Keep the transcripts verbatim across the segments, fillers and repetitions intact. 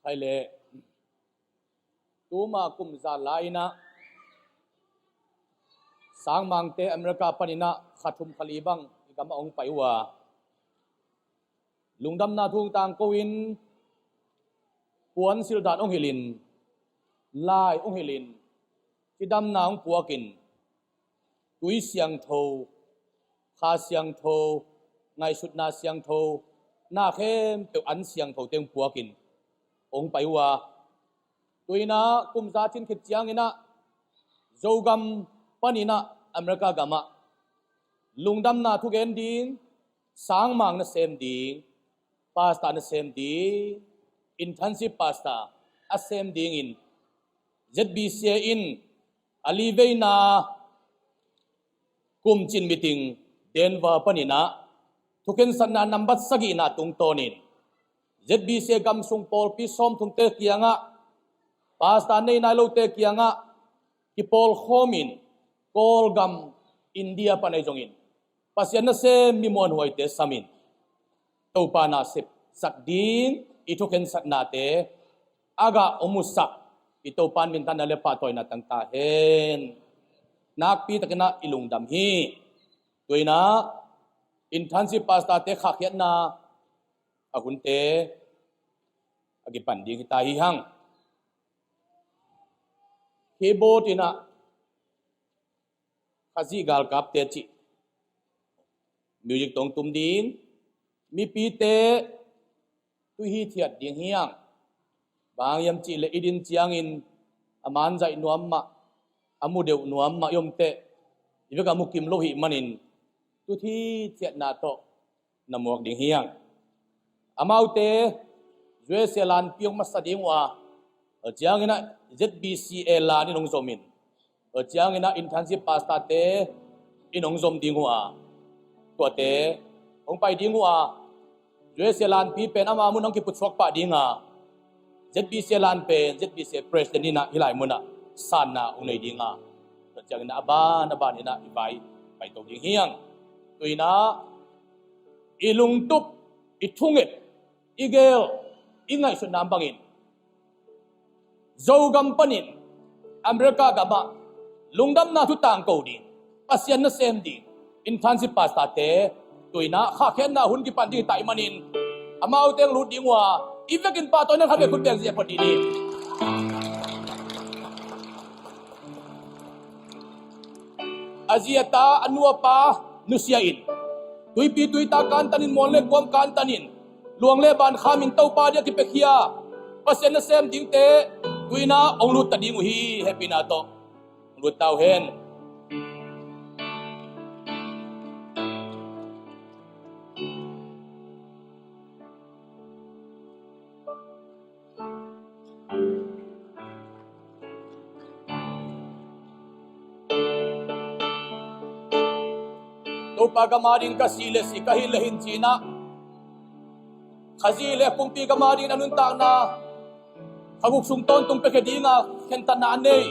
Khai leh tuma kum za lai-in ah sangmangte America panin ah kha thum kha li bang i gamah hong pai uh a, lungdamna thu hong tangko-in puansilh dan hong hilhin, lai hong hilhin, cidamna hong puakin, tui siangtho, kha siangtho, ngaihsutna siangtho, na khempeuh an siangthote hong puakin hong pai uh a, tu-in ah kum za cin khit ciangin ah Zogam panin ah America gamah lungdamna thugen ding, sangmang nasem ding, pastor nasem ding, intensive pastor a sem dingin Z B C A in a li veina kum cin meeting Denver panin ah thukhensatna nambat sagihna tungtawnin Z B C A gamsung pawlpi sawmthumte kiangah, pastor nei nai lote kiangah kipawlkhawmin, Kawlgam India pan ahi zongin Pasian nasem mi muanhuaite samin, Topa na sepsak ding i thukhensatnate a gah hong musak i Topa in minthanna le pahtawina tang ta hen. Nakpi takin ah i lungdam hi. Tu-in ah intensive pastorte khahkhiatna a hunte a kipan ding hi ta hi hang. Keyboard in ah Khazih galkapte cih music tawh hong tum ding. Mipite tu hithiat ding hi hang. Bang hang hiam cih leh i din ciangin a manzaih nuam mah, a mu deuh nuam mah i om teh, i vekah mu kim lo hih manin tu hithiatna tawh na muak ding hi hang. Amaute U S A lanpi hong masa ding uh a, a ciangin ah Z B C A lan in hong zomin, a ciangin ah intensive pastorte in hong zom ding uh a, tuate hong pai ding uh a, U S A lanpi pen ama mun hong kiputsuak pah ding a, Z B C A lan pen Z B C A president in ah hih lai munah sanna hong nei ding a, tua ciangin ah a ban a ban in ah i vai paito ding hi hang. Tu-in ah i lungtup, i thunget, i gel, i ngaihsutna bangin Zogam panin America gamah lungdamna thu tangko ding, Pasian nasem ding intensive pastorte tu-in ah khahkhiatna hun kipan ding hi ta ahih manin amaute hong lut ding uh a, i vekin pahtawina khat vei khut beng zia phot dih ni. A zi a ta, a nu a pa nusia in, tuipi tuita kantanin, mual le kuam kantanin, luang le ban khamin Topa dia kipiakhia Pasian nasem dingte tu-in ah hong lut ta ding uh hi. Hehpihna tawh hong lut ta uh hen. Topa gam ading ka si le si, ka hin le hin ci-in ah, Khazih le kumpi gam adingin a nuntakna kha guk sung tawntung piakhia dinga khentatna a nei,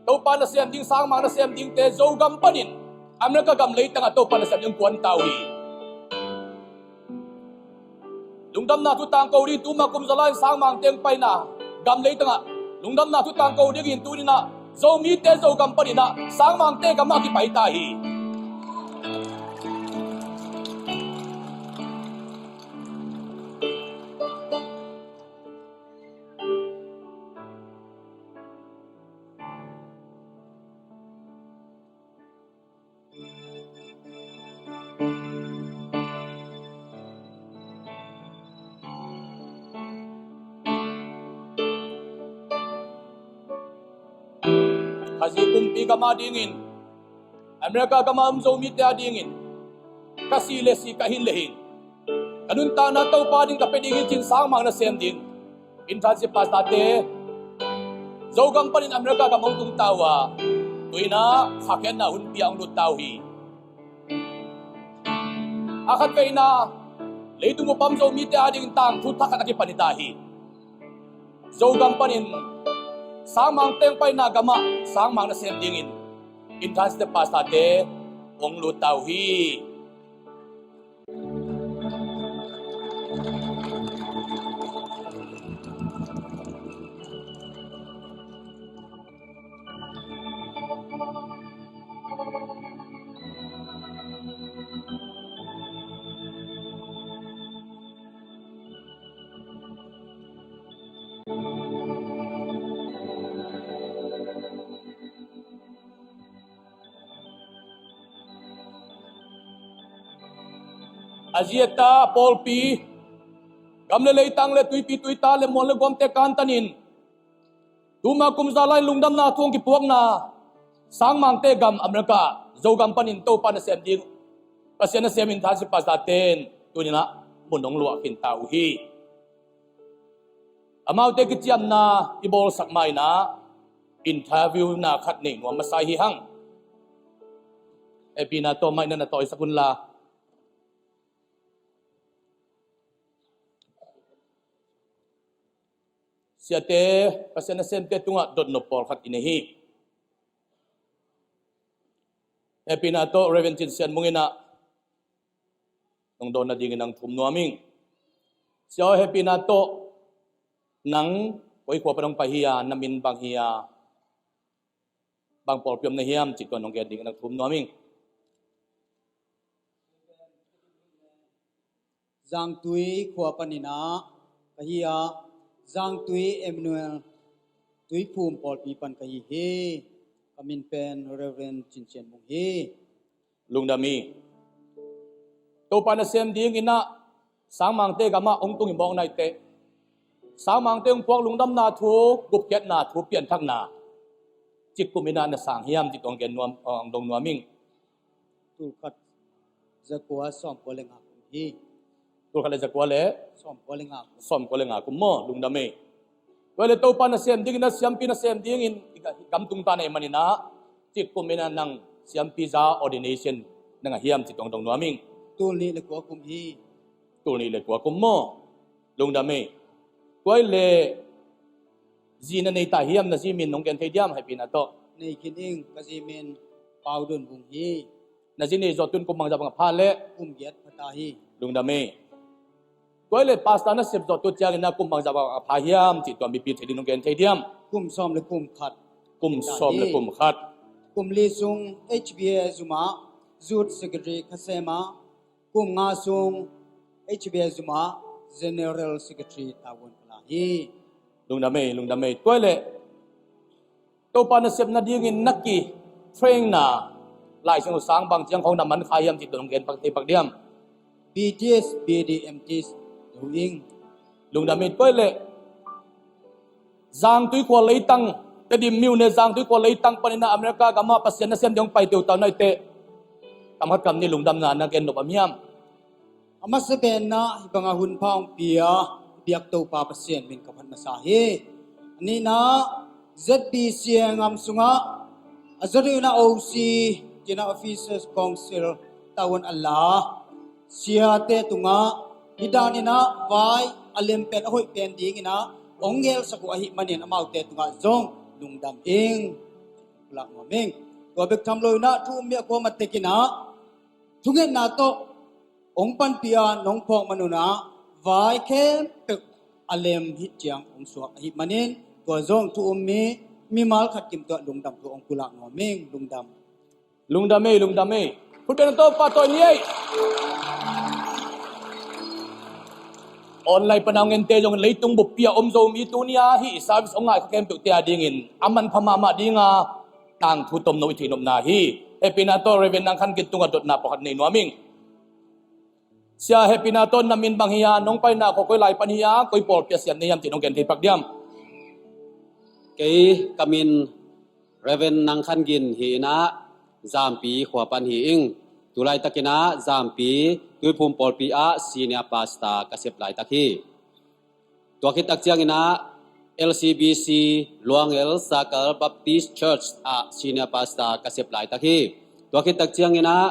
Topa nasem ding, sangmang nasem dingte Zogam panin America gam leitangah Topa nasem ding kuan ta uh hi. Lungdamna thu tangko ding, tuma kum za lai-in sangmangte hong paina gam leitangah lungdamna thu tangko dingin tuni-in ah Zomite Zogam panin ah sangmangte gamah kipai ta hi. Khazih kumpi gam adingin, America gam a om Zomite adingin, ka si le si, ka hin le hin, ka nuntakna Topa ding ka pia ding hi ci-in sangmang nasem ding intensive pastorte Zogam panin America gam hong tung ta uh a, tu-in ah khahkhiatna hunpi ah hong lut ta uh hi. A khatveina, leitung bup a om Zomite adingin tangthu thakhat a kipan hi ta hi. Zogam panin sangmangte hong paina gamah sangmang nasem dingin intensive pastorte hong lut ta uh hi. A zi a ta, a pawlpi, gam le leitang le tuipi tuita le mual le guamte kantanin, tuma kum za lai lungdamna thu hong kipuakna sangmangte gam America, Zogam panin Topa nasem ding, Pasian nasem in thansipa zaten tuninah mun hong luah khinta uh hi. Amaute kiciamna i bawlsak mainah interview na khat nei nuam masa hi hang. Hehpihna tawh maina na tawisak unla. Siate, Pasian nasemte tungah dotnop pawlkhat i nei hi. Hehpihna tawh Reverend Cin Sian Mung inah nong dawn nadingin nang thum nuam ing. Sia aw, hehpihna tawh nang koi khua pan hong pai hi a, na min bang hi a, bang pawlpi om na hiam cih tuan nong gen dingin nang thum nuam ing. Zangtui khua paninah ka hi a, Zangtui Emmanuel Tuiphum pawlpi pan ka hi hi. Ka min pen Reverend Cin Sian Mung hi. Lungdam hi. Topa nasem dinginah sangmangte gamah hong tung i mawk naite, sangmangte hong puak lungdamna thu, gupkhiatna thu, pianthakna cikkum inah na sang hiam cih tuang gen nuam, hong dong nuam ing. Tulkhat zakua sawmkua le nga kum hi. Tulkhat le zakua le sawmkua le nga kum. Sawmkua le nga kum maw, lungdam ei. Tua le Topa nasem dingin, na siampi nasem dingin i ga-, i gam tung ta na hi maninah cikkum inah nang siampi za ordination na ngah hiam cih tuang dong nuam ing. Tulnih le kua kum hi. Tulnih le kua kum maw, lungdam ei. Tua le zi na nei ta hiam, na zi min nong gen thei diam, hehpihna tawh? Nei khin ing, ka zi min Pau Dun Vung hi. Na zi nei zawh tun kum bangzah bang a pha le? Kum giat pha ta hi. Lungdam ei. Tua le pastor na sep zawh tu ciangin na kum bangzah bang a pha hiam cih tua mipi thei ding nong gen thei diam? Kum sawm le kum khat. Kum sawm le kum khat. Kum li sung H B A zum ah Youth Secretary ka sem a, kum nga sung H B A zum ah General Secretary tavuan ka la hi. Lungdam ei, lungdam ei. Tua le Topa nasepna dingin na ki train na Lai Siangtho sang bang ciang khong na man kha hiam cih tua nong gen pak thei pak diam? B Ts, B D, M Ts, do ing. Lungdam ei. Tua le Zangtui khua leitang, Tedim Myone Zangtui khua leitang paninah America gamah Pasian nasem ding hong pai teuh tau naite, kam khat kam nih lungdamna na gen nop a hiam? A masa benna hih banga hun pha hong pia biak Topa Pasian min ka phat masa hi. A nihna, Z B C ngam sungah a zaduhna O C, tina Officers Council tavuan a la siate tungah hih daninah vai a lem pen a hoih pen dinginah hong ngelsak uh ahih manin amaute tungah zong lungdam ing. Kulak nuam ing. Tua bek tham loinah thu um mi a kuama tekinah thungetna tawh hong panpih a nong phawk manunah vai khempeuh a lem hih ciang hong suak ahih manin tua zong thu um mi mimal khat kim tuah lungdam thu hong kulak nuam ing. Lungdam. Lungdam ei, lungdam ei. Khutbetna tawh pahtawi ni ei. Online pana hong ente zong leitung buppi a om Zomi tuni a hih service hong ngai kha khempeuhte a dingin a manpha mahmah dinga tangthu tomno i theihnopna hi. Hehpihna tawh Reverend Nang Khan Gin tungah dotna pawlkhat nei nuam ing. Sia, hehpihna tawh na min bang hi a, nong paina khua koi lai pan hi a, koi pawlpi a siam na hiam cih nong gen thei pak diam? Kei ka min Reverend Nang Khan Gin hi inah Zampi khua pan hi ing. Tulaitakinah Zampi Tuiphum pawlpi ah senior pastor ka sep laitak hi. Tua khit tak cianginah L C B C Luangel Circle Baptist Church ah senior pastor ka sep laitak hi. Tua khit tak cianginah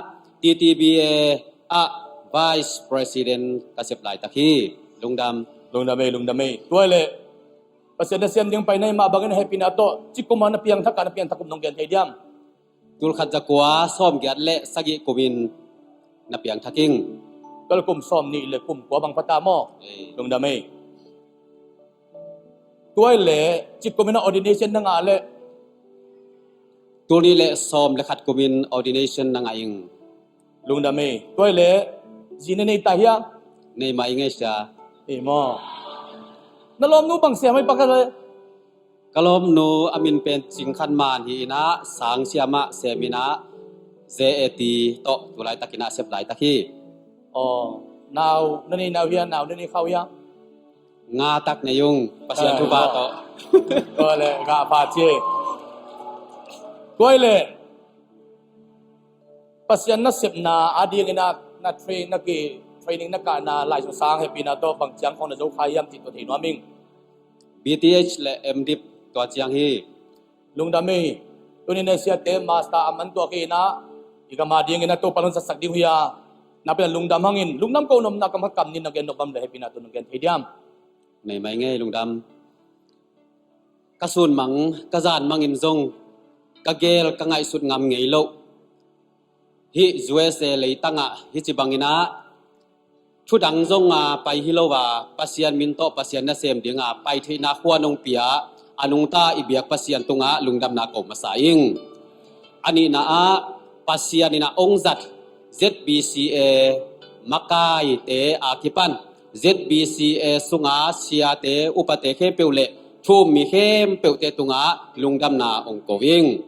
T T B A ah vice president ka sep laitak hi. Lungdam. Lungdam ei, lungdam ei. Tua le Pasian nasem ding pai na hih mah bangin hehpihna tawh cikkuma na piangthak a, na piangthak kum nong gen thei diam? Tulkhat zakua sawmgiat le sagih kumin na piangthak ing. Tua le kum sawmnih le kum kua bang pha ta maw? Ei. Lungdam ei. Tua le cikkum inah ordination na ngah le? Tulnih le sawm le khat kumin ordination na ngah ing. Lungdam ei. Tua le zi na nei ta hia? Nei mah ing ei sia. Ei maw? Na lawmnu bang siam ai pakhat le? Ka lawmnu a min pen Cing Khan Man hi inah, sang siamah sem inah, Z A T tawh tu laitakinah sep laitak hi. Aw, nau na nei nau hia, nau na nei khau hia? Nga tak nei ung, Pasian thupha tawh. Aw le, nga pha ci. Tua hi le, Pasian nasepna adingin ah na train, na ki training na kahna Lai Siangtho sang hehpihna tawh bang ciang khawng na zo kha hiam cih tua thei nuam ing. B Th le M Div tua ciang hi. Lungdam ei. Tuni in ah siate master a man tuak hi inah, i gam adingin ah Topa hong zatsak ding uh hi a, na pen lungdam hangin, lungdam ko nopna kam khat kam nih na gen nop bang le hehpihna tawh na gen thei diam? Nei mai ngei, lungdam. Ka sun mang, ka zan mangin zong ka gel, ka ngaihsut ngam ngei lo. Hih U S A leitangah hih ci banginah thudang zong a pai hi lo a, Pasian min tawh Pasian nasem dinga pai theihna khuan hong pia a nungta i biak Pasian tungah lungdamna ko masa ing. A nihna ah, Pasian inah hong zat Z B C A makaite a kipan Z B C A sunga siate, upate khempeuh le thu-um mi khempeuhte tungah lungdamna hong ko ing.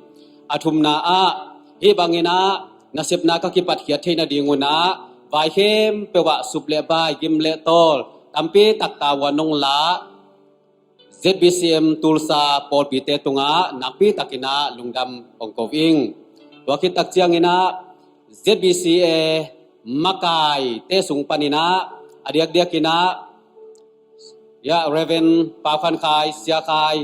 A thumna ah, hih banginah nasepna ka kipatkhiat theih nadingunah vai khempeuh ah sup le bai, gim le tawl tampi tak tavuan hong la, Z B C M Tulsa pawlpite tungah nakpi takinah lungdam hong ko ing. Tua khit tak cianginah Z B C A makaite sung paninah a diakdiakinah, ya, Reverend Pau Khan Khai, Sia Khai,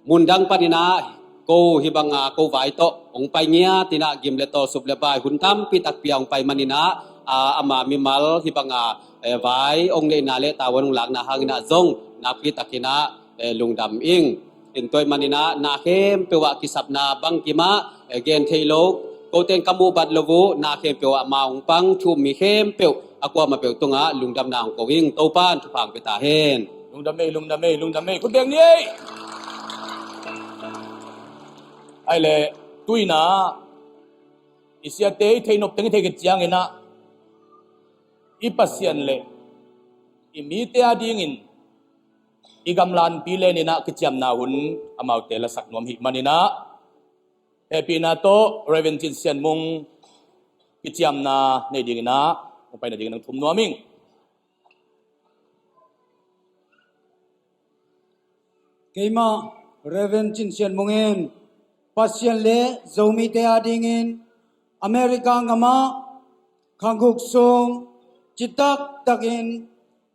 mundang paninah ko hih banga ko vai tawh hong pai ngiat inah, gim le tawl, sup le bai, hun tampi tak pia hong pai maninah, a, ama mimal hih banga, eh, vai hong neihna le tavuan hong lakna hanginah zong nakpi takinah, eh, lungdam ing. In tua ahih maninah na khempeuh ah kisapna bangkimah, eh, gen thei lo, ko teng ka muh bat lo uh, na khempeuh ah ma hong pang thu-um mi khempeuh a kuamah peuh tungah lungdamna hong ko ing. Topan thupha hong pia ta hen. Lungdam ei, lungdam ei, lungdam ei. Khut beng ni ei. Ai le, tu inah i siate i theih nop teng i theih khit cianginah i Pasian le i mite adingin i gamlanpi leninah kiciamna hun amaute lasak nuam hih maninah, hehpihna tawh Reverend Cin Sian Mung kiciamna nei dinginah hong pai nadingin hong thum nuam ing. Keimah Reverend Cin Sian Mung in Pasian le Zomite adingin America gamah kha guk sung citak takin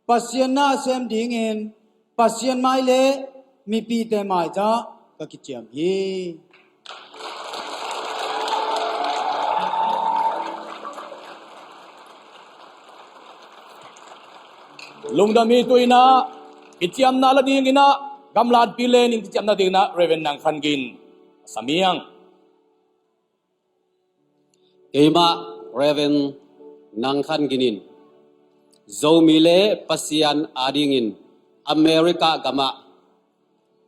Pasian na sem dingin Pasian mai le mipite mai-ah ka kiciam hi. Lungdam hi. Tu inah kiciamna la dinginah gamlanpi lenin kiciamna dinginah Reverend Nang Khan Gin, Samiang. Keimah Reverend Nang Khan Gin in Zomi le Pasian adingin America gamah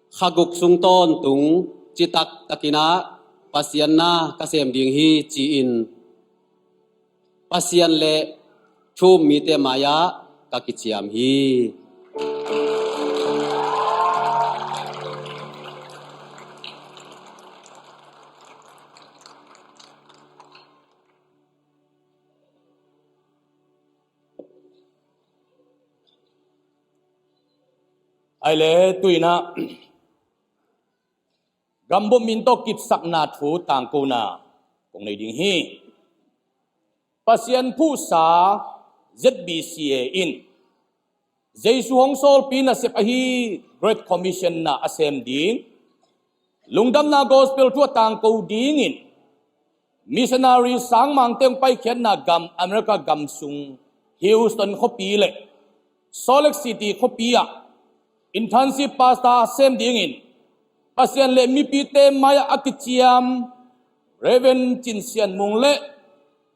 kha guk sung tawntung citak takinah Pasian na ka sem ding hi ci-in Pasian le thu-um mite mai-ah ka kiciam hi. Ai le, tu inah gambup min tawh kipsakna thu tangkona kong nei ding hi. Pasian phuhsa Z B C A in Jesu hong sawlpi nasep ahi Great Commission na a sem ding, lungdamna gospel thu a tangko dingin missionary sangmangte hong paikhiatna gam America gam sung Houston khuapi le Salt Lake City khuapi ah intensive pastor sem dingin Pasian le mipite mai-ah a kiciam Reverend Cin Sian Mung le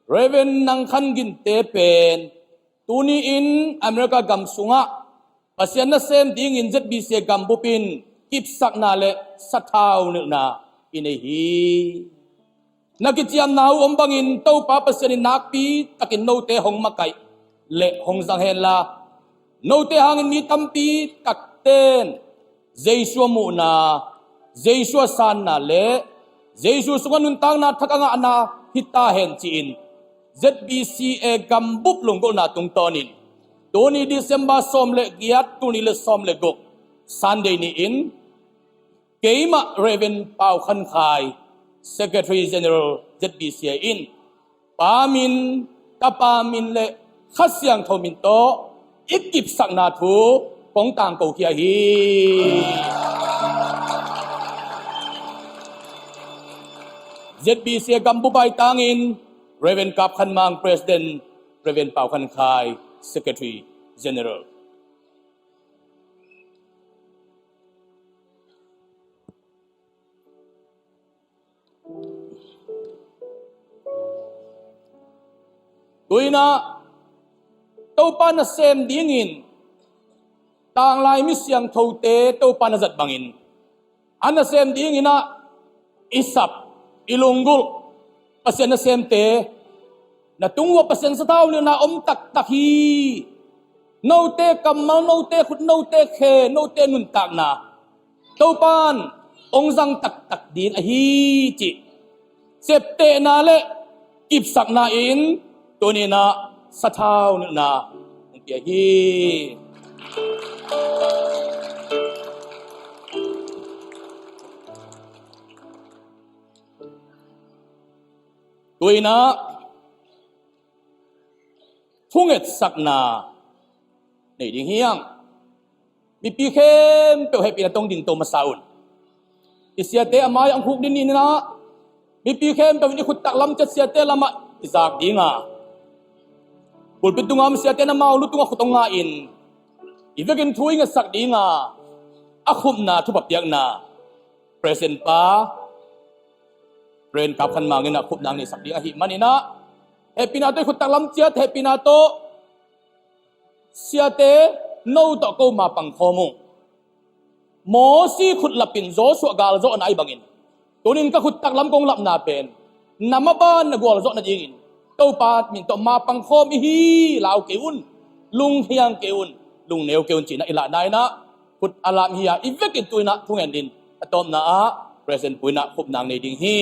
Reverend Nang Khan Ginte pen tuni-in America gam sungah Pasian nasem dingin Z B C A gambup in kipsakna le sathau nilhna i nei hi. Na kiciamna uh om bangin Topa Pasian in nakpi takin note hong makaih le hong zang henla, note hangin mi tampi tak ten Jesu a muhna, Jesu a sanna le Jesu sungah nuntakna thak a ngahna hi ta hen ci-in Z B C A gambup lunggulhna tungtawnin tuni December sawm le giat, tuni le sawm le guk Sunday ni-in keimah Reverend Pau Khan Khai, Secretary General Z B C A in Pa min, Tapa min le Kha Siangtho min tawh i kipsakna thu kong tangko khia hi. Z B C A gambup a tangin Reverend Kap Khan Mang, President, Reverend Pau Khan Khai, Secretary General. Tu-in ah Topa nasem dingin tanglai mi siangthote Topa na zat bangin a nasem dingin ah i sap, i lunggulh Pasian nasemte, na tung uah Pasian sathau nilhna om taktak hi. Note kammal, note khut, note khe, note nuntakna Topan hong zang taktak ding ahi cih ciaptehna le kipsakna in tuni-in ah sathau nilhna hong pia hi. Tu-in ah thungetsakna nei ding hi hang. Mipi khempeuh hehpihna tawh dingto masa un. I siate a mai-ah hong khukdin ni-in ah mipi khempeuh in i khut taklam ciat siate lamah i zak ding a, pulpit tungah om siate in amau lu tungah khut hong ngah in, i vekin thu i ngetsak ding a, a khupna thupha piakna President pa Reverend Kap Khan Mang in ah khupna neihsak ding ahih manin ah, hehpihna tawh i khut taklam ciat, hehpihna tawh siate, no tawh ko ma pangkhawm ung. Mosi khut lapin Joshua galzawhna ahi bangin tunin ka khut taklam kong lapna pen na maban na gualzawh nadingin Topa min tawh ma pangkhawm i hi, lau kei un, lunghiang kei un, lungneu kei un cihna i lahna in ah khut a lam hi a, i vekin tu-in ah thungen ding. A tawpna ah President pu in ah khupna nei ding hi.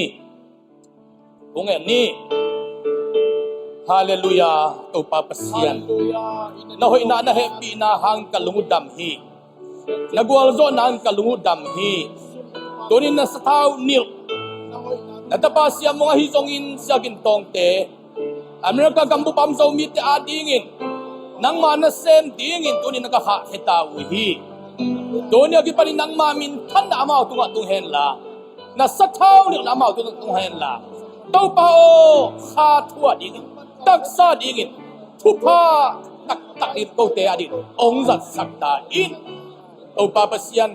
Thungen ni. Halleluiah. Topa Pasian, na hoihna, na hehpihna hang ka lung uh dam hi. Na gualzawhna hang ka lung uh dam hi. Tunin na sathau nilh, na tapa siamung ahi zongin Sia Gin Tawngte, America gambup a om Zomite adingin nangma nasem dingin tunin na ka khahkhia ta uh hi. Tuni a kipanin nangma minthanna amau tungah tung henla, na sathau nilhna amau tungah tung henla, Topa aw, kha thu a dingin, taksa dingin, thupha taktak in kote adingin hong zatsak ta in. Topa Pasian,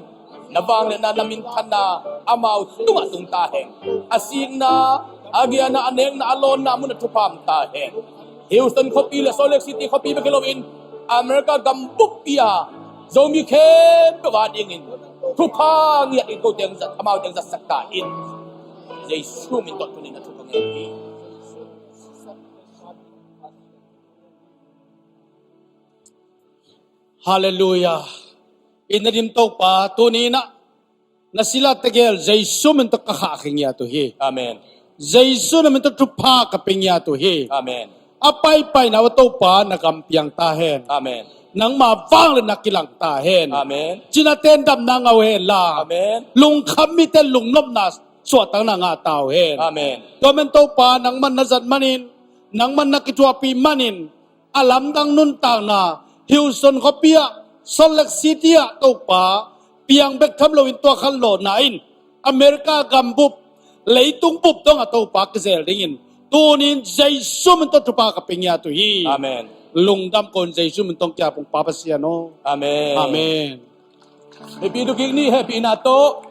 na vangliatna, na minthanna amau tungah tung ta hen. A sikna, a giahna, a nekna, a lawnna mun ah thupha om ta hen. Houston khuapi le Salt Lake City khuapi bek hi loin America gambup pi a Zomi khempeuh adingin thupha ngiat in kote hong zat, amaute hong zatsak ta in. Jesu min tawh tunin na thu ka ngen hi. Halleluiah. I na dim Topa, tuni-in ah na sila tegel Jesu min tawh ka khahkhia ngiat uh hi. Amen. Jesu na min tawh thupha ka pia ngiat uh hi. Amen. A paipaina uh Topa na gam piang ta hen. Amen. Nangma vangliatna kilang ta hen. Amen. Cinate in damna ngah uh henla, amen, lungkham mite in lungnopna, suahtakna ngah ta uh hen. Amen. Tua man Topa, nangman na zat manin, nangman na kithuahpih manin, a lamdang nuntakna Houston khuapi ah, Salt Lake City ah Topa, piang bek tham loin tua khanlawhna in America gambup, leitung bup dongah Topa kizel dingin tunin Jesu min tawh thupha ka pia ngiat uh hi. Amen. Lungdam kong, Jesu min tawh kiap ung Pa Pasian aw. Amen. Amen. Hehpih dukik ni, hehpihna tawh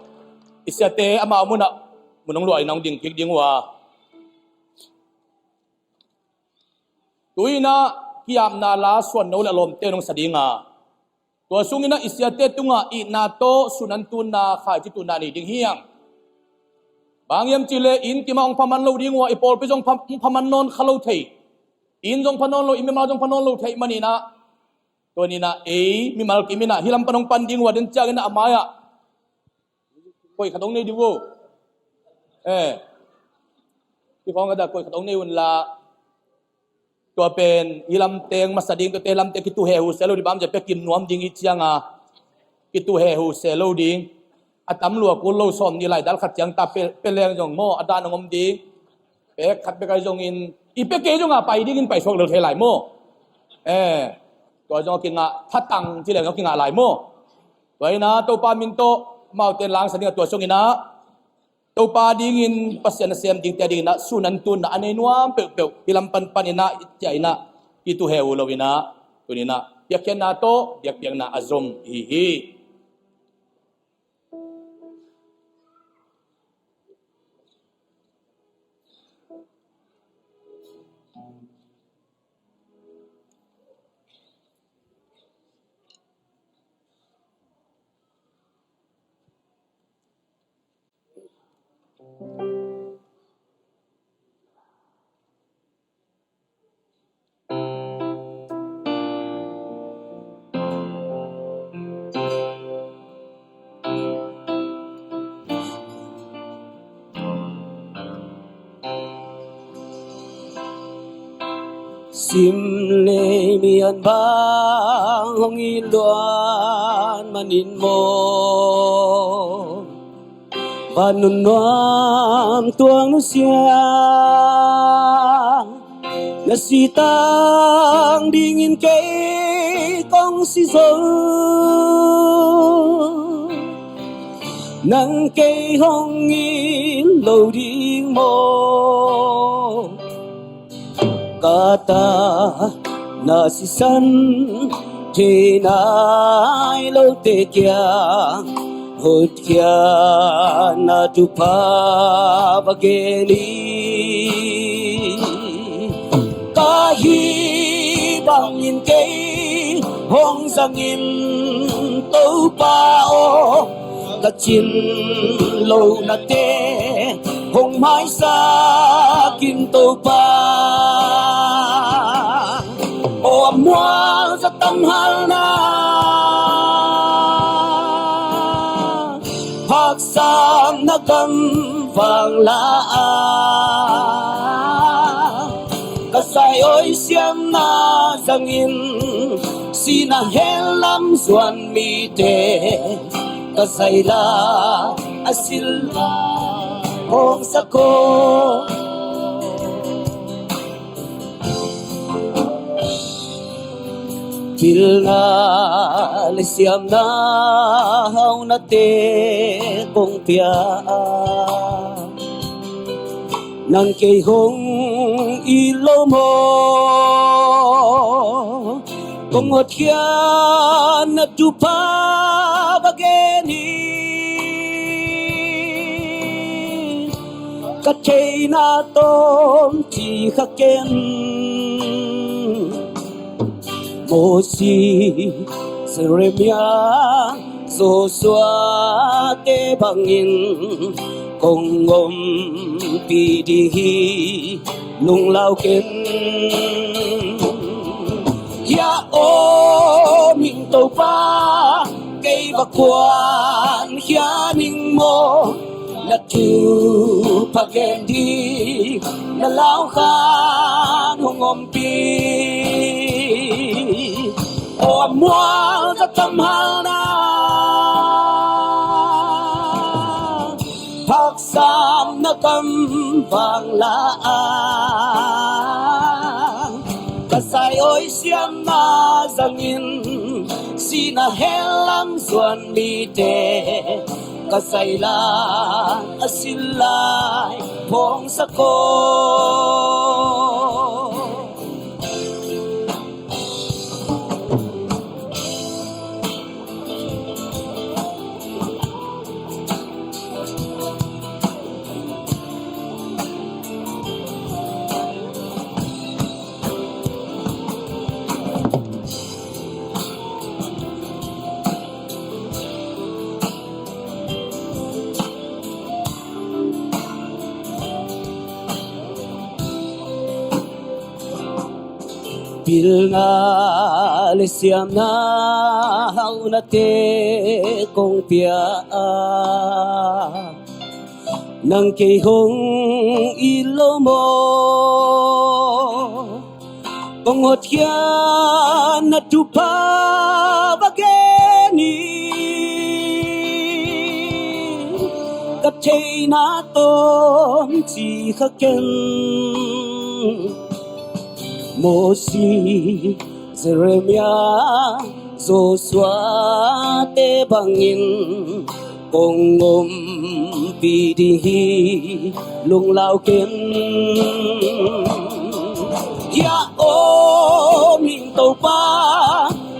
i siate amau munah mun hong luah in hong ding kik ding uh a, tu-in ah ki-apna la suanno le a lawmte in hong sa ding a, tua sungin ah i siate tungah itna tawh sun an tunna, khaici tunna nei ding hi hang. Bang hiam cih leh inn kim ah hong pha man lo ding uh a, i pawlpi zong pha, hong pha man nawn kha lo thei, inn zong pha nawn lo, i mimal zong pha nawn lo thei manin ah Tua ni-in ah ei mimal kim in ah hih lam pan hong pan ding uh a, den ciangin ah a mai-ah koih khat hong nei ding uh. Eh, hih khawng a dah koih khat hong nei un la. Tua pen hih lam teng masa ding, tuate lam teng kituh hehu se lo ding, bang hang hiam cih leh pia kim nuam ding hi ciang a, kituh hehu se lo ding. A tam lua kul lo, sawmnih lai dal khat ciang ta pia, pia leng zong maw, a dan hong om ding. Pia khat pia kei zongin, i pia kei zong a pai dingin pai suak lel thei lai maw. Eh, tua zong a kingah, thatang ci leng zong a kingah lai maw. Tua hi-in ah Topa min tawh amaute langsak ding a, tua sungin ah Topa dingin, Pasian nasem dingte dingin ah sun an tunna a nei nuam peuhpeuh hih lam pan panin ah, i ciah in ah kituh hehu lo-in ah, tuni-in ah piakkhiatna tawh biakpiakna a zom ihi hi. Sim le mian bang hong it luat manin maw, van nunnuam tuang nusia, na sitang dingin kei kong si zo, nang kei hong it lo ding maw. Ka ta na sisan thei nai lote kiang hotkhiatna thupha va gen in. Ka hih bangin kei hong zang in, Topa aw, ka cin lohnate hong maisak in, Topa aw. A mual za tam halna, haksatna gam vang la a, ka zai-awi siamna zangin, sihna hell lam zuan mite ka zaila a sil hong sak aw. Pilna le siamna haunate kong pia a, nang kei hong it lo maw. Kong hotkhiatna thupha va gen hi. Ka theihna tawm ci kha ken. Moses, Jeremiah, Joshua te bangin kong ompih ding hi lunglau ken. Hia aw, min Topa, kei va kuankhia ning maw. Na thupha gen ding na lau khat hong ompih. Aw, a mual za tam halna, haksatna gam vang la a, ka zai-awi siamna zangin, sihna hell lam zuan mite ka zaila a sil lai hong sak aw. Pilna le siamna haunate kong pia a, nang kei hong it lo maw? Kong hotkhiatna thupha va gen in, ka theihna tawm ci kha ken. Mosi, Jeremiah, Joshua te bangin kong ompih ding hi, lunglau ken. Hia om ing Topa,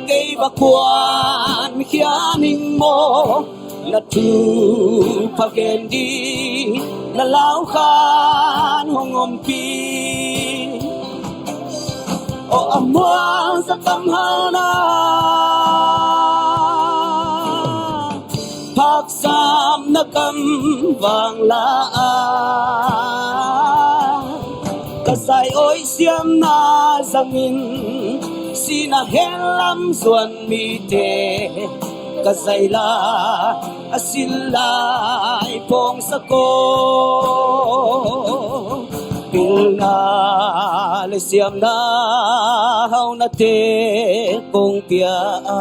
kei va kuankhia ning maw? Na thupha gen ding na lau khan hong ompih. Aw a muang za tam halna, haksatna kam vang la a, ka zai-awi siamna zangin, sihna hell lam zuan mite ka zai la, a silh lai phawngsak aw. Pilna le siamna haunate kong pia a,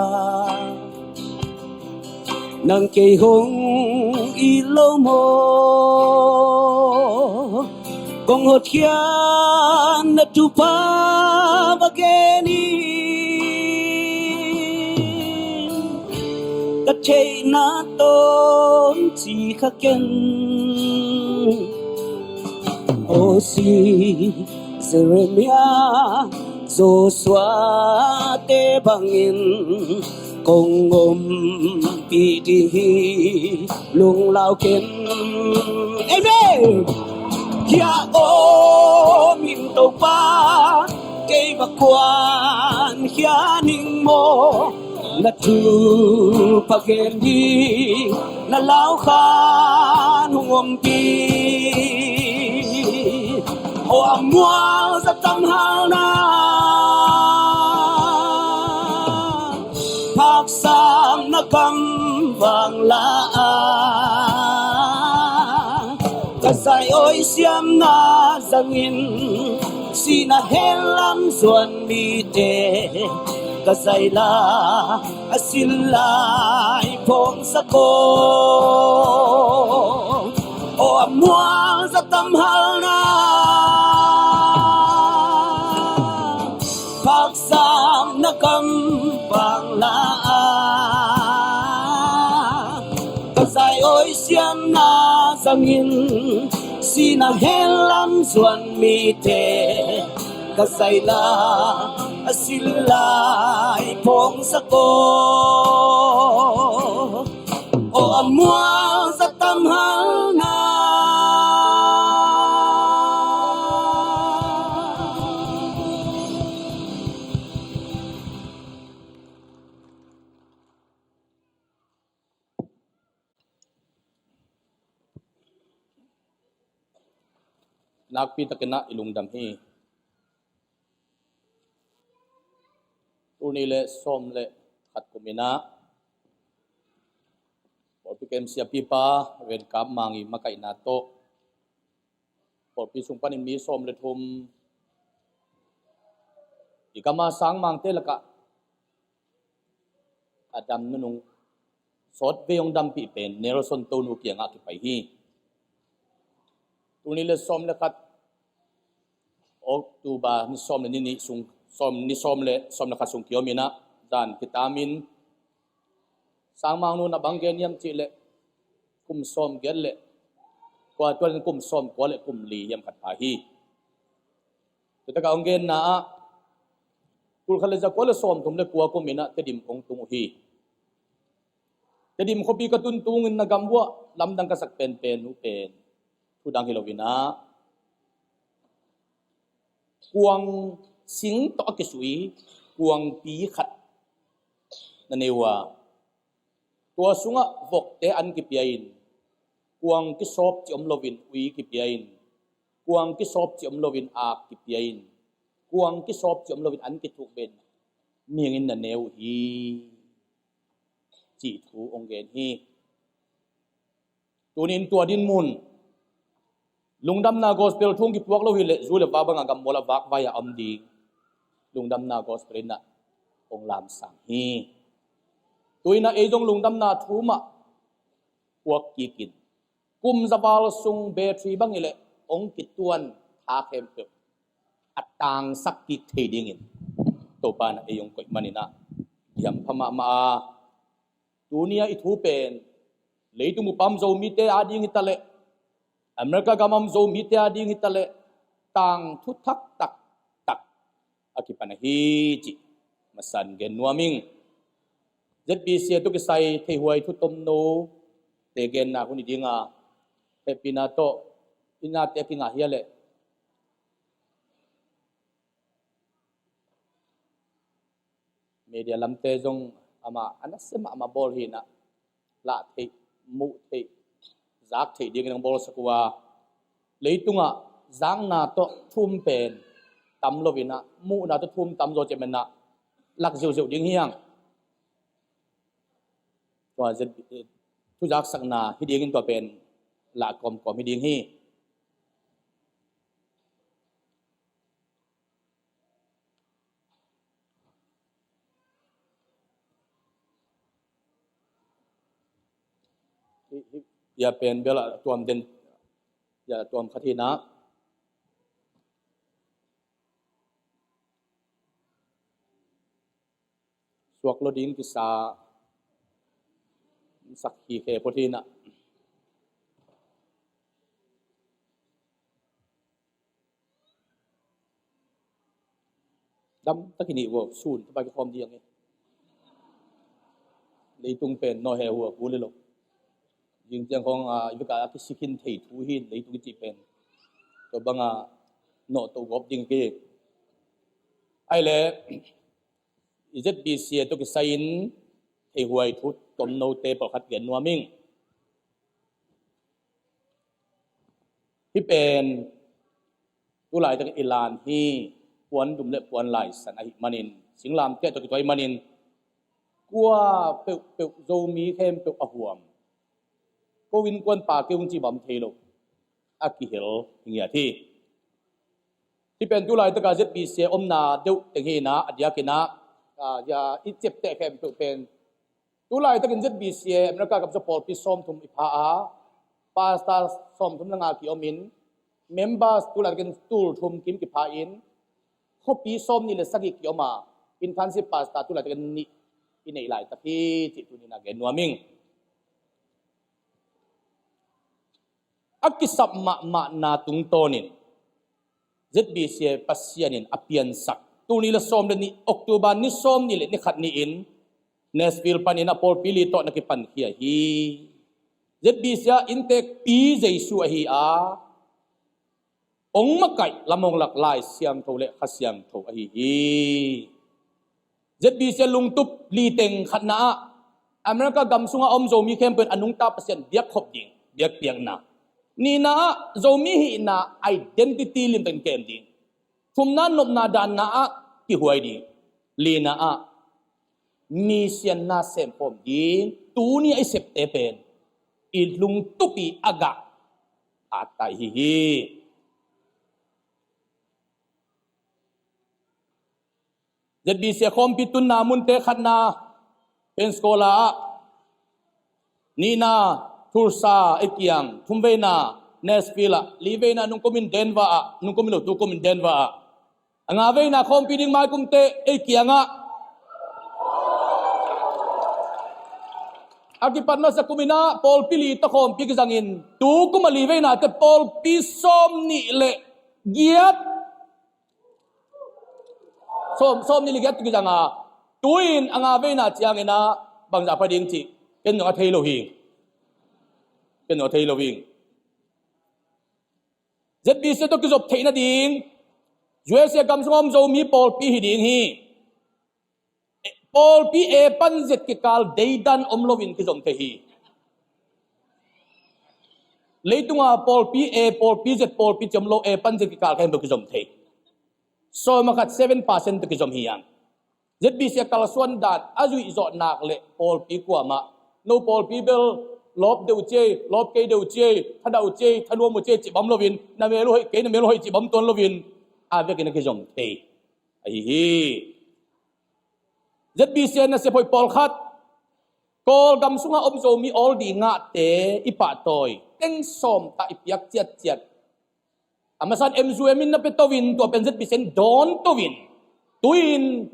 nang kei hong it lo maw? Kong hotkhiatna thupha va gen in, ka theihna tawm ci kha ken. Mosi, Jeremiah, Joshua te bangin kong ompih ding hi, lunglau ken. Amen. Hia om ing Topa, kei va kuankhia ning maw? Na thupha gen ding na lau khan hong ompih. Aw a muang za tam halna, haksatna kam vang la a, ka zai-awi siamna zangin, sihna hell lam zuan mite ka zai la, a silh lai phawngsak aw. Aw a muang za tam halna, haksatna kam vang la a, ka zai-awi siamna zangin, sihna hell lam zuan mite ka zai la, a silh lai phawngsak aw. Aw a muang za tam halna. Nakpi takin ah i lungdam hi. Tuni le sawm le khat kum in ah pawlpi kem siapipa Renkap Mang i makaihna tawh pawlpi sung panin mi sawm le thum i gam a sangmangte lakah a dam nunung sawtvei hong dampih pen Nelson Tonu kiangah kipai hi. Tuni le sawm le khat October ni sawm le ni nih sung, sawm, ni sawm le sawm le khat sung kiom in ah dan kitamin sangmang nu na bang gen hiam cih leh kum sawm giat le kua, tua in kum sawm kua le kum li hiam khat pha hi. Tutakah hong genna ah tulkhat le zakua le sawmthum le kua kum in ah Tedim kong tung uh hi. Tedim khuapi ka tun tungin na gam uah lamdang ka sak penpen uh pen thudang hi lo in ah kuang sing tawh a kisui kuangpi khat na nei uh a, tua sungah vokte an kipia in, kuang kisawp cih om loin ui kipia in, kuang kisawp cih om loin ak kipia in, kuang kisawp ci om loin an kithuk ben mihing in na ne uh hi, cih thu hong gen hi. Tunin tua dinmun, lungdamna gospel thu hong kipuak lo hileh zu le va bangah gammual a vakvai a om ding lungdamna gospel in ah hong lamsang hi. Tuinah ei zong lungdamna thu mah puak kikin, kum zaval sung battery bang hileh hong kituan tha khempeuh a tangsak kik thei dingin Topa in ah ei hong koih manin ah diampha mahmah a, tuni-a i thu pen leitung bup a om Zomite ading hi taleh, America gam a om Zomite ading hi taleh, tangthu thak taktak a kipan ahi cih masa in gen nuam ing. Z B C a tawh kisai theihuai thu tomno te genna hun hi ding a, hehpihna tawh i nate a kingah hi a leh media lamte zong amah a nasia mahmah bawl hi in ah, lah theih, muh theih, zak theih dingin hong bawlsak uh a, leitungah zakna tawh thu-um pen tam loin ah, muhna tawh thu-um tam zaw ciang in ah lak ziauziau ding hi hang. Tua Z B, thuzaksakna hi dingin tua pen lah kawmkawm hi ding hi. Hih, hih, hih a pen bel a tuam den, hih a tuam khat hi in ah, suak lo ding kisa, sakhi khe phot hi in ah. Dam takin hi uh a, sun tapa kikhawm ding hi. Leitung pen nawh he uh a, kul hi lo. Zing ciang khawng, ah, i vekpi a kisik khin thei thu hi in, leitung i cih pen tua bangah nawh to gawp ding hi. Ahih leh i Z B C a tawh kisai-in theihuai thu tomnote pawlkhat gen nuam ing. Hih pen tu laitakin i lan hi, puandum le puanlaisan ahih manin, singlamteh tawh kituak ahih manin, kua peuhpeuh Zomi khempeuh a huam, ko innkuan pa kei ung cih bang thei lo, a kihel hi ngiat hi. Hih pen tu laitaka Z B C a omna deuh teng hi in ah, a diakin ah, ah, ya, i ciapteh khempeuh pen tu laitakin Z B C a America gam sung pawlpi sawmthum i pha a, pastor sawmthum le nga ki-omin, members tu laitakin tul thum kim kipha in, khuapi sawmnih le sagih ki-om a, internship pastor tu laitakin nih i neih laitak hi cih tuni-in ah gen nuam ing. A kisap mahmahna tungtawnin Z B C a Pasian in a piansak, tul nih le sawm le nih, October ni sawmnih le ni khat ni-in Nashville panin a pawlpi li tawh na kipankhia hi. Z B C a inntekpi Jesu ahi a, hong makaih lam hong lak Lai Siangtho le Kha Siangtho ahi hi. Z B C a lungtup li teng, khatna ah America gam sungah a om Zomi khempeuh in a nungta Pasian biakkhop ding, biakpiakna. Nihna ah Zomi hihna identity limtakin kem ding. Thumna, nopna danna ah kihuai ding. Lina ah misianna semkhawm ding. Tuni a i septe pen i lungtup i a gah a tai hi hi. Z B C a khawmpi tunna munte, khatna Pensacola ah, nihna Tulsa, ei kiang, thumveina Nashville ah, liveina nungkumin Denver ah, nungkumin lo tukumin Denver ah, a ngaveina khawmpi ding maikumte ei kiangah. A kipat masa kumin ah pawlpi li tawh khawmpi kizangin, tukum a liveinate pawlpi sawmnih le giat, sawm, sawmnih le giat tawh kizang a, tu-in a ngaveina ciangin ah bangzah pha ding cih ken zong a thei lo hi. Ken zong a thei lo hi. Z B C tawh kizop theih nading, U S A gam sungah om Zomi pawlpi hi ding hi. Pawlpi A pan Z kikal deidan om loin kizom thei hi. Leitunga pawlpi A, pawlpi Z, pawlpi ci om lo, A pan Z kikal khempeuh kizom thei. Sawm a khat, seven percent tawh kizom hi hang. ZBC a kalsuan dan a zuih zawh nak le pawlpi kuamah, no pawlpi bel lawp deuh ci ei, lawp kei deuh ci ei, thadau ci ei, thanuam uh ci ei cih bang loin, na mel uh hoih, kei na mel uh hoih cih bang tuan loin, a vekin a kizom thei ahi hi. ZBC a nasep hoih pawlkhat, Kawlgam sungah om Zomi Oldie ngahte i pahtawi teng sawm tah i piak ciatciat. A masa in M U M in na pia to in, tua pen ZBC in dawn to in, tu-in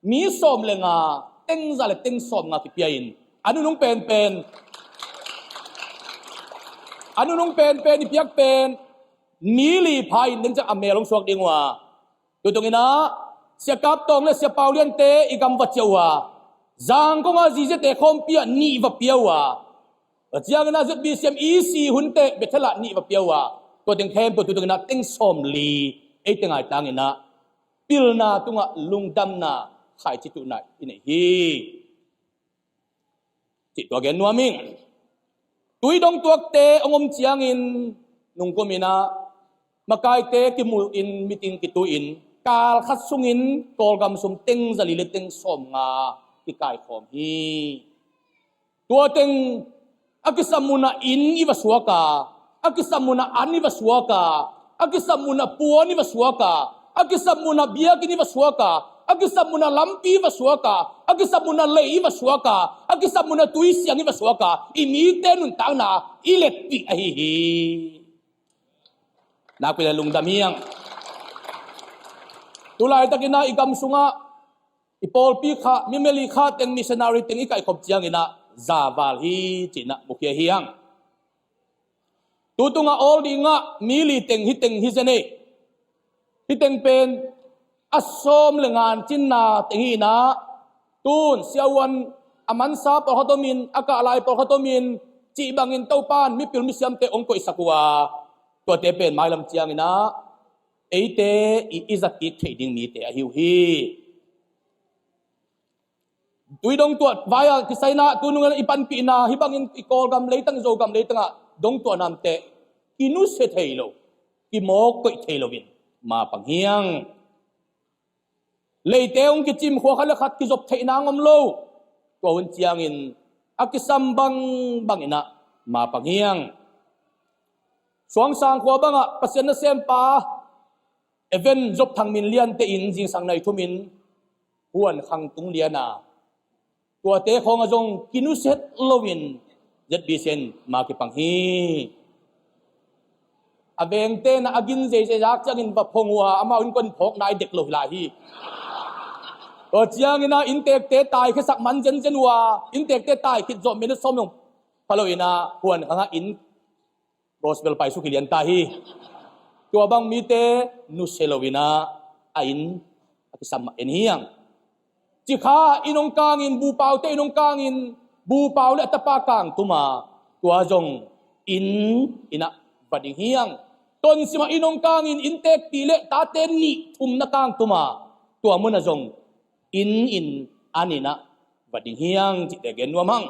mi sawm le nga, teng za le teng sawm nga kipia in, a nunung penpen, a nunung penpen i piak pen mi li pha in deng ciang a mel hong suak ding uh a. Tutung in ah, Sia Kap Tawng le Sia Pau Liante i gam va ciah uh a, Zangkong a ziziate khawmpi ah nih va pia uh a, tua ciangin ah ZBC a EC hunte Bethel ah nih va pia uh a, tua teng khempeuh tutung in ah teng sawm li ei teng ai tangin ah pilna tungah lungdamna, khaici tuhna i nei hi. Cih tua gen nuam ing. Tui dongtuakte hong om ciangin nungkum in ah makaite kimulh in, meeting kitui in, kal khat sungin Kawlgam sum teng za li le teng sawm nga kikaikhawm hi. Tua teng a kisam munah inn i va suak a, a kisam munah an i va suak a, a kisam munah puan i va suak a, a kisam munah biakinn i va suak a, a kisam munah lampi i va suak a, a kisam munah lei i va suak a, a kisam munah tuisiang i va suak a, i mite nuntakna i letpih ahi hi. Nakpi leh lungdam hi hang. Tulaitakin ah i gam sungah i pawlpi kha, mi meli kha teng, missionary teng i kaihkhop ciangin ah za val hi cih in ah mukhia hi hang. Tutung a Oldie ngah mi li teng hi teng hi zen ei. Hi teng pen a sawm le nga cinna teng hi in ah, tun siavuan a mansa pawlkhat om in, a kahlai pawlkhat om in, cih bangin Topa in mipil misiamte hong koihsak uh a, tuate pen mailam ciangin ah eite i, i zat kik theih ding mite ahi uh hi. Tui dongtuah vai-a kisai in ah, tu nung in ah i panpihna, hih bangin i Kawlgam leitang, i Zogam leitangah dongtuah namte kinusia thei lo, kimawk koih thei loin mapang hi hang. Leite hong kicim, khua khat le khat kizop theihna hong om lo. Tua hun ciangin a kisam bangbang in ah mapang hi hang. Suangsang khua bangah Pasian nasempa Evan Zop Thang Min Liante in zingsang nai thum in huan khang tung lian a, tuate khawng ah zong kinusia loin ZBC in ma kipang hi. A vengte in ah a gin zeizei zak ciangin va phong uh a, amau in kong phawk nai dek lo hi lai hi. Tua ciangin ah inntekte taikhiasak man zenzen uh a, inntekte taikhit zawh minute sawm zong pha lo in ah huan khang ah inn gospel paisuk hi lian ta hi. Tua bang mite nusia lo in ah a inn a kisam mah en hi hang. Cikha inn hong kangin, Bupaute inn hong kangin, Bupau le a tapa kang tum a, tua zong inn in ah va ding hi hang. Tonsim ah inn hong kangin, inntekpi le tate nih thum na kang tum a, tua mun ah zong inn in, an in ah va ding hi hang cihte gen nuam hang.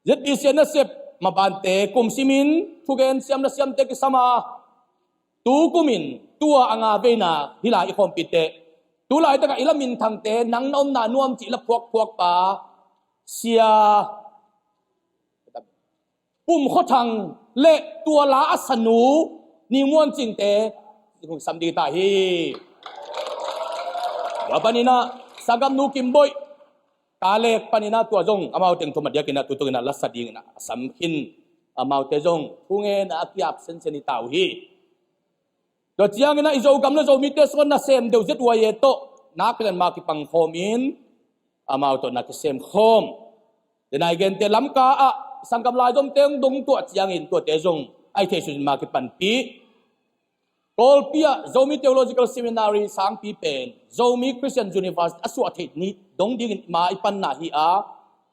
ZBC a nasep mabante kum simin thugen siam na siamte kisam a, tu kumin tua a nga veina hi lai i khawmpite, tu laitakah i laminthangte nang na omna nuam cih la phuakphuakpa Sia Pum Khua Thang le tua la a sanu Ni Muan Cingte kong sam ding ta hi. Tua panin ah Sanggamnu Kim Boih, Talek panin ah tua zong amau teng thum a diakin ah tutung in ah lasa dingin ah a sam khin, amaute zong thungen a kiap sensen hi ta uh hi. Tua ciangin ah i Zogam le Zomite sungah nasem deuh Z Y A tawh nakpi takin ma kipang khawmin amau tawh na kisem khawm. Denai gente Lamka ah sanggam laizomte hong dongtuah ciangin tuate zong a i theih sunin ma kipanpih. Kawlpi ah Zomi Theological Seminary sangpi pen Zomi Christian University a suah theih ni dong dingin ma i panna hi a,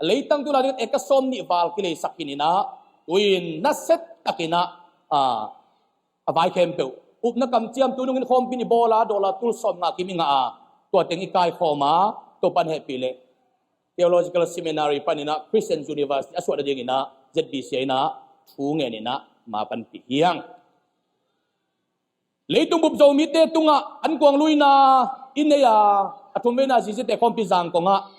leitang tu lai dingin eka sawm nih val kileisak khin in ah, tu-in nasia takin ah, a, a vai khempeuh upna kamciam tu nungin khawmpi in i bawl a, dollar tul sawm nga kim i ngah a, tua teng i kaikhawm a, tua pan hehpih leh Theological Seminary panin ah Christian University a suah nadingin ah Z B C in ah thu ngenin ah ma panpih hi hang. Leitung bup Zomite tungah ankuang luina i nei a, a thumveina Zizite khawmpi Zangkong ah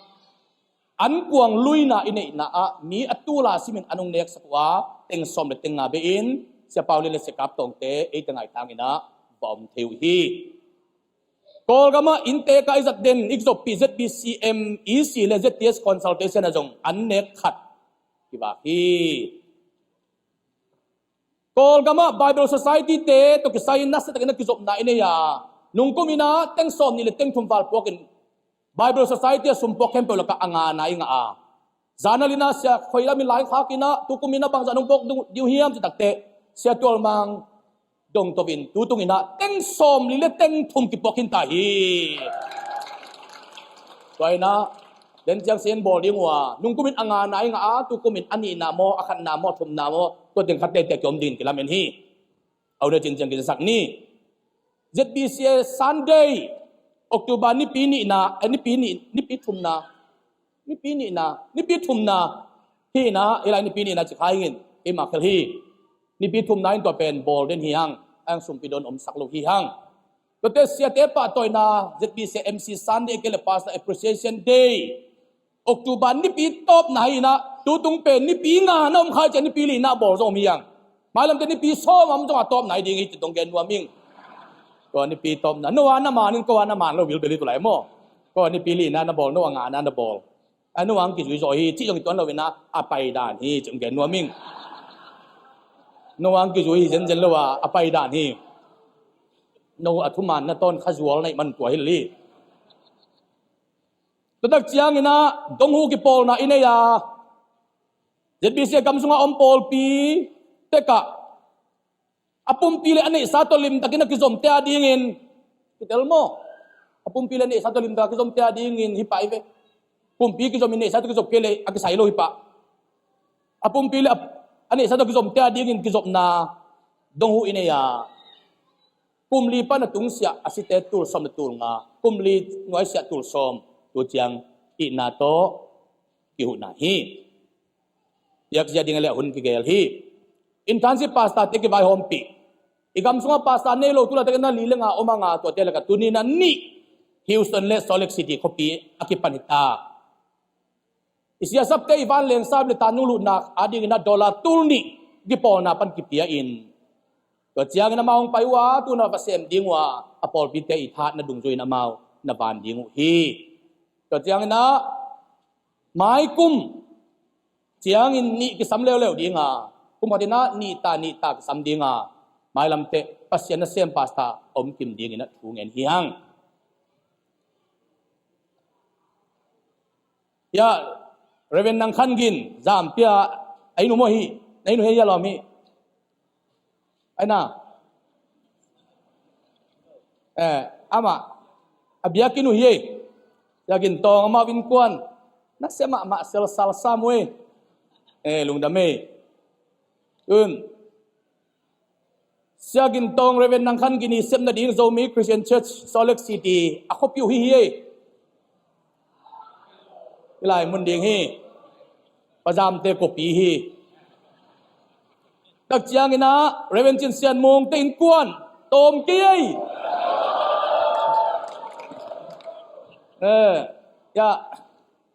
ankuang luina i neihna ah mi a tula simin an hong neksak uh a, teng sawm le teng nga bei-in Sia Pau Lian le Sia Kap Tawngte eite ngaitang in ah va om thei uh hi. Kawlgam ah inntek a i zat den i zoppih Z B C M E C le Z T S consultation ah zong an nek khat kivak hi. Kawlgam ah Bible Society te tawh kisai in nasa takin a kizopna i nei a, nungkum in ah teng sawm nih le teng thum val puakin Bible Society a sum puak khempeuh lakah a ngana i ngah a, zan a li in ah Sia Khoi Lam in lai khak in ah, tukum in ah bangzah nong puak ding uh hiam ci takteh, Sia Tual Mang dong to in tutung in ah teng sawm li le teng thum kipuak khin ta hi. Tua in ah den ciang Sia in bawl ding uh a, nungkum in a ngana i ngah a, tukum in a nihna maw, a khatna maw, a thumna maw, tua teng khat teitei a kiom dingin kilamen hi. A hun a cinciang kisak ni. Z B C A Sunday, October nipi nihna, eh, nipi nih, nipi thumna, nipi nihna, nipi thumna hi in ah, hi lai nipi nihna ci kha ing in, keimah khel hi. Nipi thumna in tua pen bawl den hi hang, a hang sumpi don omsak lo hi hang. Tuate siate pahtawina Z B C M C Sunday kei le Pastor Appreciation Day, October nipi tawpna hi in ah, tutung pen nipi nga na om kha ciang nipi li in ah bawl zong om hi hang. Mailamte nipi sawm a om zong a tawpna hi ding hi ci tong gen nuam ing. Tua nipi tawpna, no a na man in ko a na man lo bilbel hi tu lai maw. Ko a nipi li in ah na bawl, no a nga na na bawl. A no ang kizui zaw hi cih zong i tuan lo in ah, a paidan hi cih hong gen nuam ing. No ang kizui hi zenzen lo a, a paidan hi. No a thuman na tawn khazual na ih man tua hi lo hi. Tua tak ciangin ah dong huh kipawlna i nei a, Z B C A gam sungah om pawlpi tekah a pumpi le a neihsa tawh limtakin a kizomte a dingin, kitel maw? A pumpi le a neihsa tawh limtakin a kizomte a dingin hi pah hi ve. Pumpi kizom in neihsa tawh kizop kei leh a kisai lo hi pah. A pumpi le a, a neihsa tawh kizomte a dingin kizopna dong huh i nei a, kum li pan a tungsiah a site tul sawm le tul nga, kum li nuaisiah tul sawm, tu ciang ihna tawh kihuhna hi. Piakzia ding a le a hun kigel hi. Internship pastor te kivaihawmpih. I gam sungah pastor nei lo tu laitak in a li le nga om a, nga tuate lakah tuni in a nih Houston le Salt Lake City khuapi a kipan hi ta. I siasapte i vanleng sap le tanung luhnak a dingin a dollar tul nih kipawlna pan kipia in, tua ciangin amau hong pai uh a, tu in a va sem ding uh a, a pawlpite i thatna dungzui in amau na van ding uh hi. Tua ciangin a maikum ciangin nih kisam leuleu ding a, kum khat in a nih ta nih ta kisam ding a, mailamte Pasian nasem pastor om kim dingin a thu ngen hi hang. Ya, Reverend Nang Khan Gin, Zam pia, ai nu maw hi, ai nu hi ya lawm hi. Ai na. Eh, amah, a biakinn uh hi ei. Sia Gin Tawng amah innkuan. Nasem mahmah sel sal sam uh ei. Eh, lungdam ei. Un. Sia Gin Tawng, Reverend Nang Khan Gin i sepna ding Zomi Christian Church, Salt Lake City, a khuapi uh hi hi ei. I lai mun ding hi. Pazamte khuapi hi. Tak ciangin a, Reverend Cin Sian Mung te innkuan tawm kei ei. Eh, ya,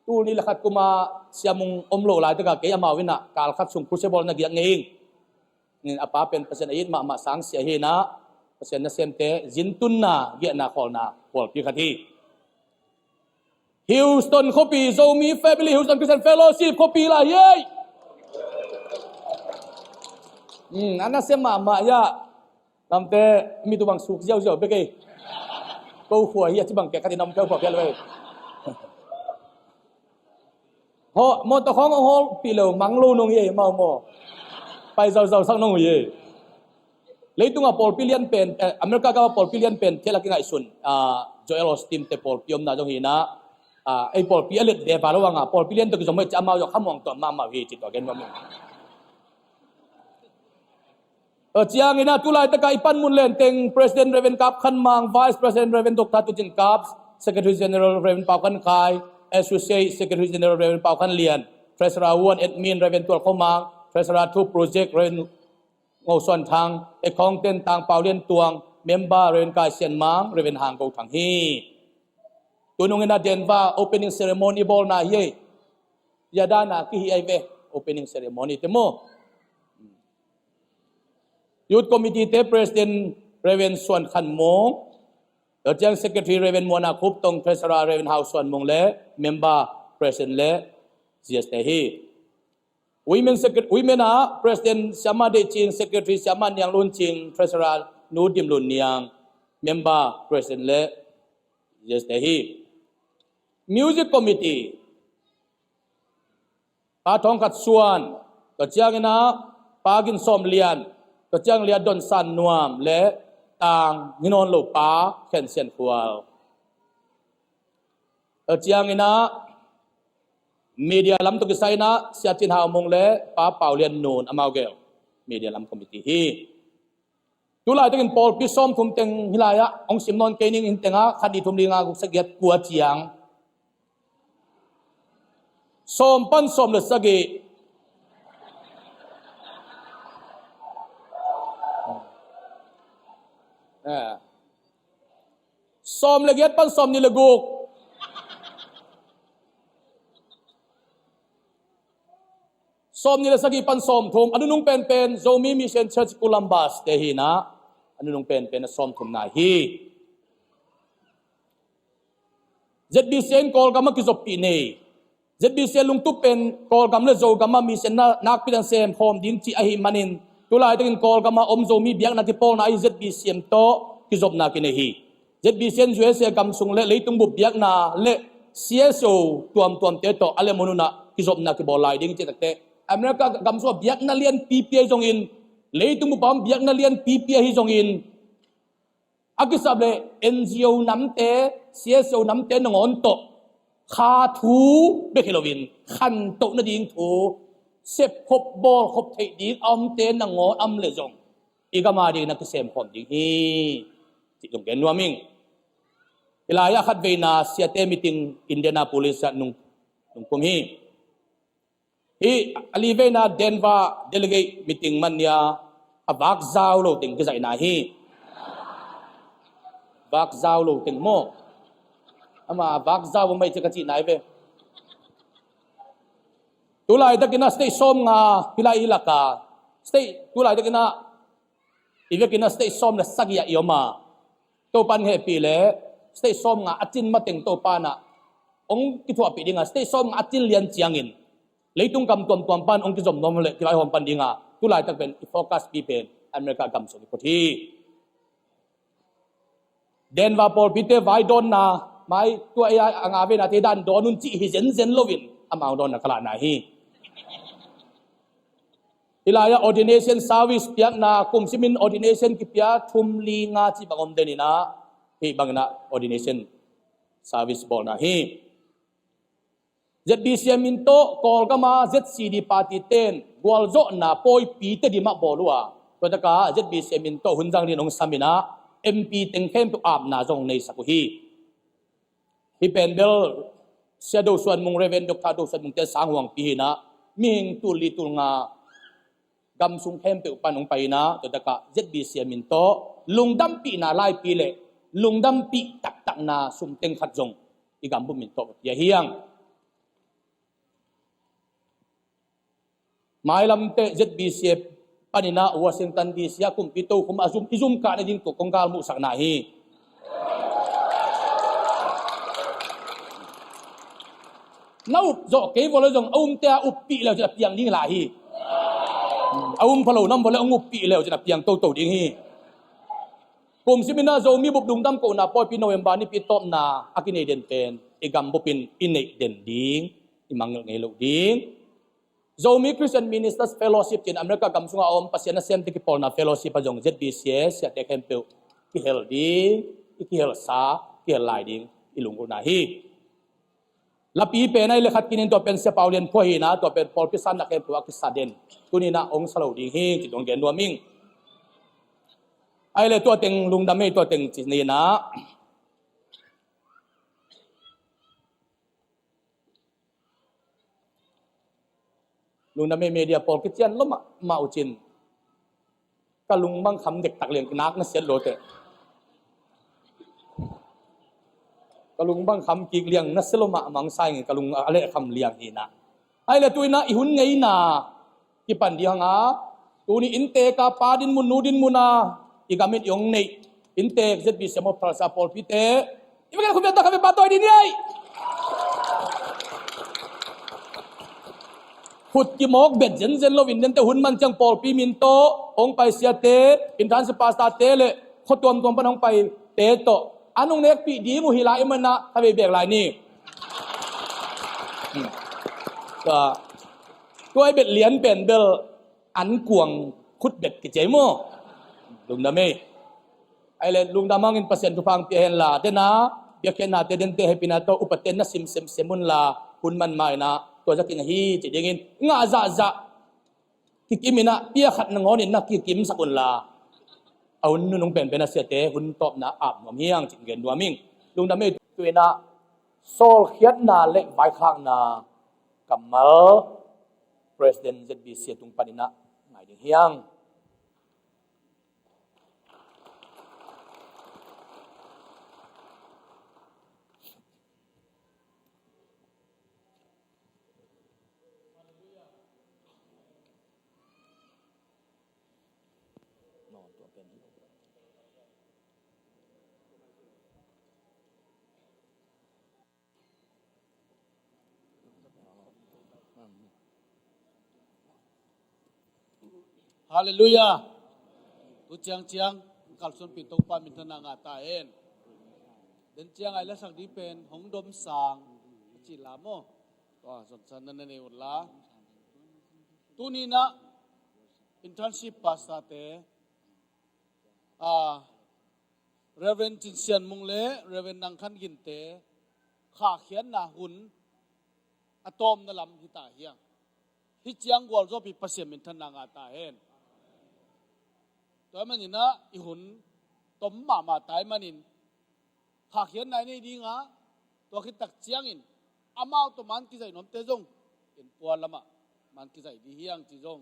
tul nih le khat kum a Sia Mung om lo laitak a kei amau in a kal khat sung crucible na giak ngei ing. In a pa pen Pasian a it mahmah sang sia hi in a, Pasian nasemte zintunna, giahna, khawlna, khawlpi khat hi. Houston khuapi, Zomi Family Houston Christian Fellowship khuapi lai hi ei. Hmm, a nasem mahmah ya. Lamte, mi tu bang suk ziauziau bek ei. Ko khua hi a ci bang kek khat in a om kheukhua phial vei. Haw, mawtaw khawng hong hawlpih lo, mang lo nong hi ei, mau maw. Pai zauzau sak nong uh hi ei. Leitungah pawlpi lian pen, eh, America gam ah pawlpi lian pen, thil a kingaihsun, ah, Joel Osteen te pawlpi omna zong hi in a, ah, ei pawlpi a let ve va lo ang a, pawlpi lian tawh kizom hi ci amau zong khamuang tuam mahmah uh hi ci tua gen nuam ing. Tua ciangin a, tu laitak a i panmun lenteng President Reverend Kap Khan Mang, Vice President Reverend Doctor Tu Cin Kap, Secretary General Reverend Pau Khan Khai, Associate Secretary General Reverend Pau Khan Lian, Treasurer One, Admin Reverend Tual Khua Mang, Treasurer Two Project Reverend Ngo Suan Thang, Accountant Tang Pau Lian Tuang, Member Reverend Kai Sian Mang, Reverend Hang Go Thang hi. Tunung in a Denver opening ceremony bawlna hi ei. Yadana kihi ai ve opening ceremony te maw. Youth Committee te President Reverend Suan Khan Mung, tua ciang Secretary Reverend Muana Khup Tong, Treasurer Reverend Hau Suan Mung le Member President le G S te hi. Women Secret-, Women ah President Siama Dei Cing, Secretary Siama Niang Lun Cing, Treasurer Nu Dim Lun Niang, Member President le G S te hi. Music Committee, Pa Thawng Khat Suan, tua ciangin ah Pa Gin Sawm Lian, tua ciang Lia Don San Nuam le Tang Nginon Lo Pa Khen Sian Khual. Tua ciangin ah media lam tawh kisai in ah Sia Cin Hau Mung le Pa Pau Lian Nun amau gel media lam committee hi. Tulaitakin pawlpi sawmthum teng hi lai-ah hong sim nawn kei ning. Hih tengah khat, nih, thum, li, nga, guk, sagih, giat, kua ciang. Sawm pan sawm le sagih. Eh. Sawm le giat pan sawm nih le guk. Sawm nih le sagih pan sawm thum, a nunung penpen Zomi Mission Church Columbus te hi in ah, a nunung penpen a sawm thumna hi. Z B C in Kawlgam ah kizoppih nei. Z B C lungtup pen Kawlgam le Zogam ah mission na nakpi takin sem khawm ding cih ahih manin, tulaitakin Kawlgam ah om Zomi biakna kipawlna ahi Z B C M tawh kizopna kinei hi. Z B C in U S A gam sung le leitung bup biakna le C S O tuamtuamte tawh a lem hun hun ah kizopna kibawl lai ding cih takte, America gam sung ah biakna lianpipi ahi zongin, leitung bup ah biakna lianpipi ahi zongin, a kisap le N G O namte, C S O namte nangawn tawh kha thu bek hi loin, khantoh nading thu, sepkhop bawlkhop theih ding a omte nangawn a om le zong, i gam a dingin a kisem khawm ding hi, cih zong gen nuam ing. Hih lai-ah khatveina siate meeting Indianapolis ah nung, nungkhum hi. Hih a liveina Denver delegate meeting man ni-a, a vakzau lo teng kizaihna hi. Vakzau lo teng maw. Ama a vakzau bang mai ci ka cihna hi ve. Tulaitakin a state sawmnga hi lai i lak a, state, tulaitakin a i vekin a state sawm le sagih ah i om a, Topa in hehpih leh state sawmnga a cin mateng Topa in ah hong kithuahpih ding a, state sawmnga a cin lian ciangin leitung gam tuamtuam pan hong kizom nuam leh kivaihawm pan ding a, tulaitak pen i focus pi pen America gam sung i phut hi. Denver pawlpite vai dawnna, mai tua ei a nga veinate dan dawn un cih hi zenzen loin amau dawnna ka lahna hi. Hih lai-ah ordination service piakna, kum simin ordination kipia thum, li, nga cih bang om den in ah, hih bangin ah ordination service bawlna hi. Z B C M in tawh Kawlgam a Z C D party ten gualzawhna pawipi Tedim ah bawl uh a, tua tak a Z B C M in tawh hun zang dingin hong sam in ah, M P teng khempeuh apna zong hong neisak uh hi. Hih pen bel Sia Do Suan Mung, Reverend Doctor Do Suan Mung te sang huangpi hi in ah, mihing tul li tul nga gam sung khempeuh pan hong pai in ah, tua tak a Z B C M in tawh lungdampihna laipi le lungdampih taktakna sum teng khat zong i gam bup in tawh pia hi hang. Mailam teh Z B C M panin ah Washington D C ah kumpi tokhom a zum, i zum kah nading kong galmuhsakna hi. Na up zawh kei vua le zong a umte a uppih leu cin a piang ding lai hi. A um pha lo nam vua le hong uppih leu cin a piang toto ding hi. Kum simin ah Zomi bup lungdam kohna pawipi November nipi tawpna a kinei den pen i gam bupin i neih den ding, i mangngilh ngei loh ding. Zomi Christian Ministers Fellowship cin America gam sungah a om Pasian nasemte kipawlna fellowship ah zong Z B C S siate khempeuh kihel ding, i kihelsa, kihel lai ding i lunggulhna hi. Lapi pen a i le khat kinin tua pen Sia Pau Lian Phua hi in ah, tua pen pawlpi sanna khempeuh a kisa den. Tuni in ah hong sa lo ding hi, ci tuang gen nuam ing. A i le tua teng lungdam ei, tua teng ci ni in ah. Lungdam ei, media pawl kician lua mahmah uh cin. Ka lung bang kham dektak liang, nak na siat lo teh. Ka lung bang kham kik liang na selo mahmah sa ing, ka lung a leh kham liang hi na. Ai le tu-in ah i hun ngeina kipan ding hang a, tuni inntek a pa din mun, nu din mun a i gam in i hong neih inntek Z B C a mawk phalsa pawlpite i va gen khut beng tawh kha ve pa tawi din hi ai. Khut kimawk bet zenzen loin dente hun man ciang pawlpi min tawh hong pai siate, internship pastor-te le khua tuamtuam pan hong paite tawh an hong nekpih ding uh hi lai i manah kha vei bek lai ni. Tua, tua i bet lian pen bel an kuang khut bet kici ai maw. Lungdam ei. Ai le lungdam hangin Pasian thupha hong pia hen la, dena biakhiatnate dente hehpihna tawh upate na sim semsem un la, hun man ma-in ah tua zakin ahi ci dingin ngah zahzah kikim in ah pia khat nangawnin na kikimsak un la, a hun nunung penpen a siate hun tawpna ap nuam hi hang cin gen nuam ing. Lungdam ei. Tu-in ah sawlkhiatna le vaikhakna kammal President Z B C a tung panin ah ngai ding hi hang. Halleluiah. Tu ciangciang kalsuanpih Topa minthanna ngah ta hen. Den ciang a i lasak ding pen hong domsang a ci la maw? Tua zonsan na na nei un la. Tuni-in ah internship pastor-te, a, Reverend Cin Sian Mung le Reverend Nang Khan Ginte khahkhiatna hun a tawmna lam hi ta hi hang. Hih ciang gualzawhpih Pasian minthanna ngah ta hen. Tua ahih manin ah i hun tom mahmah ta ahih manin khahkhiatna i nei ding a, tua khit tak ciangin amau tawh man kizaih nuamte zong innkuan lamah man kizaih ding hi hang ci zong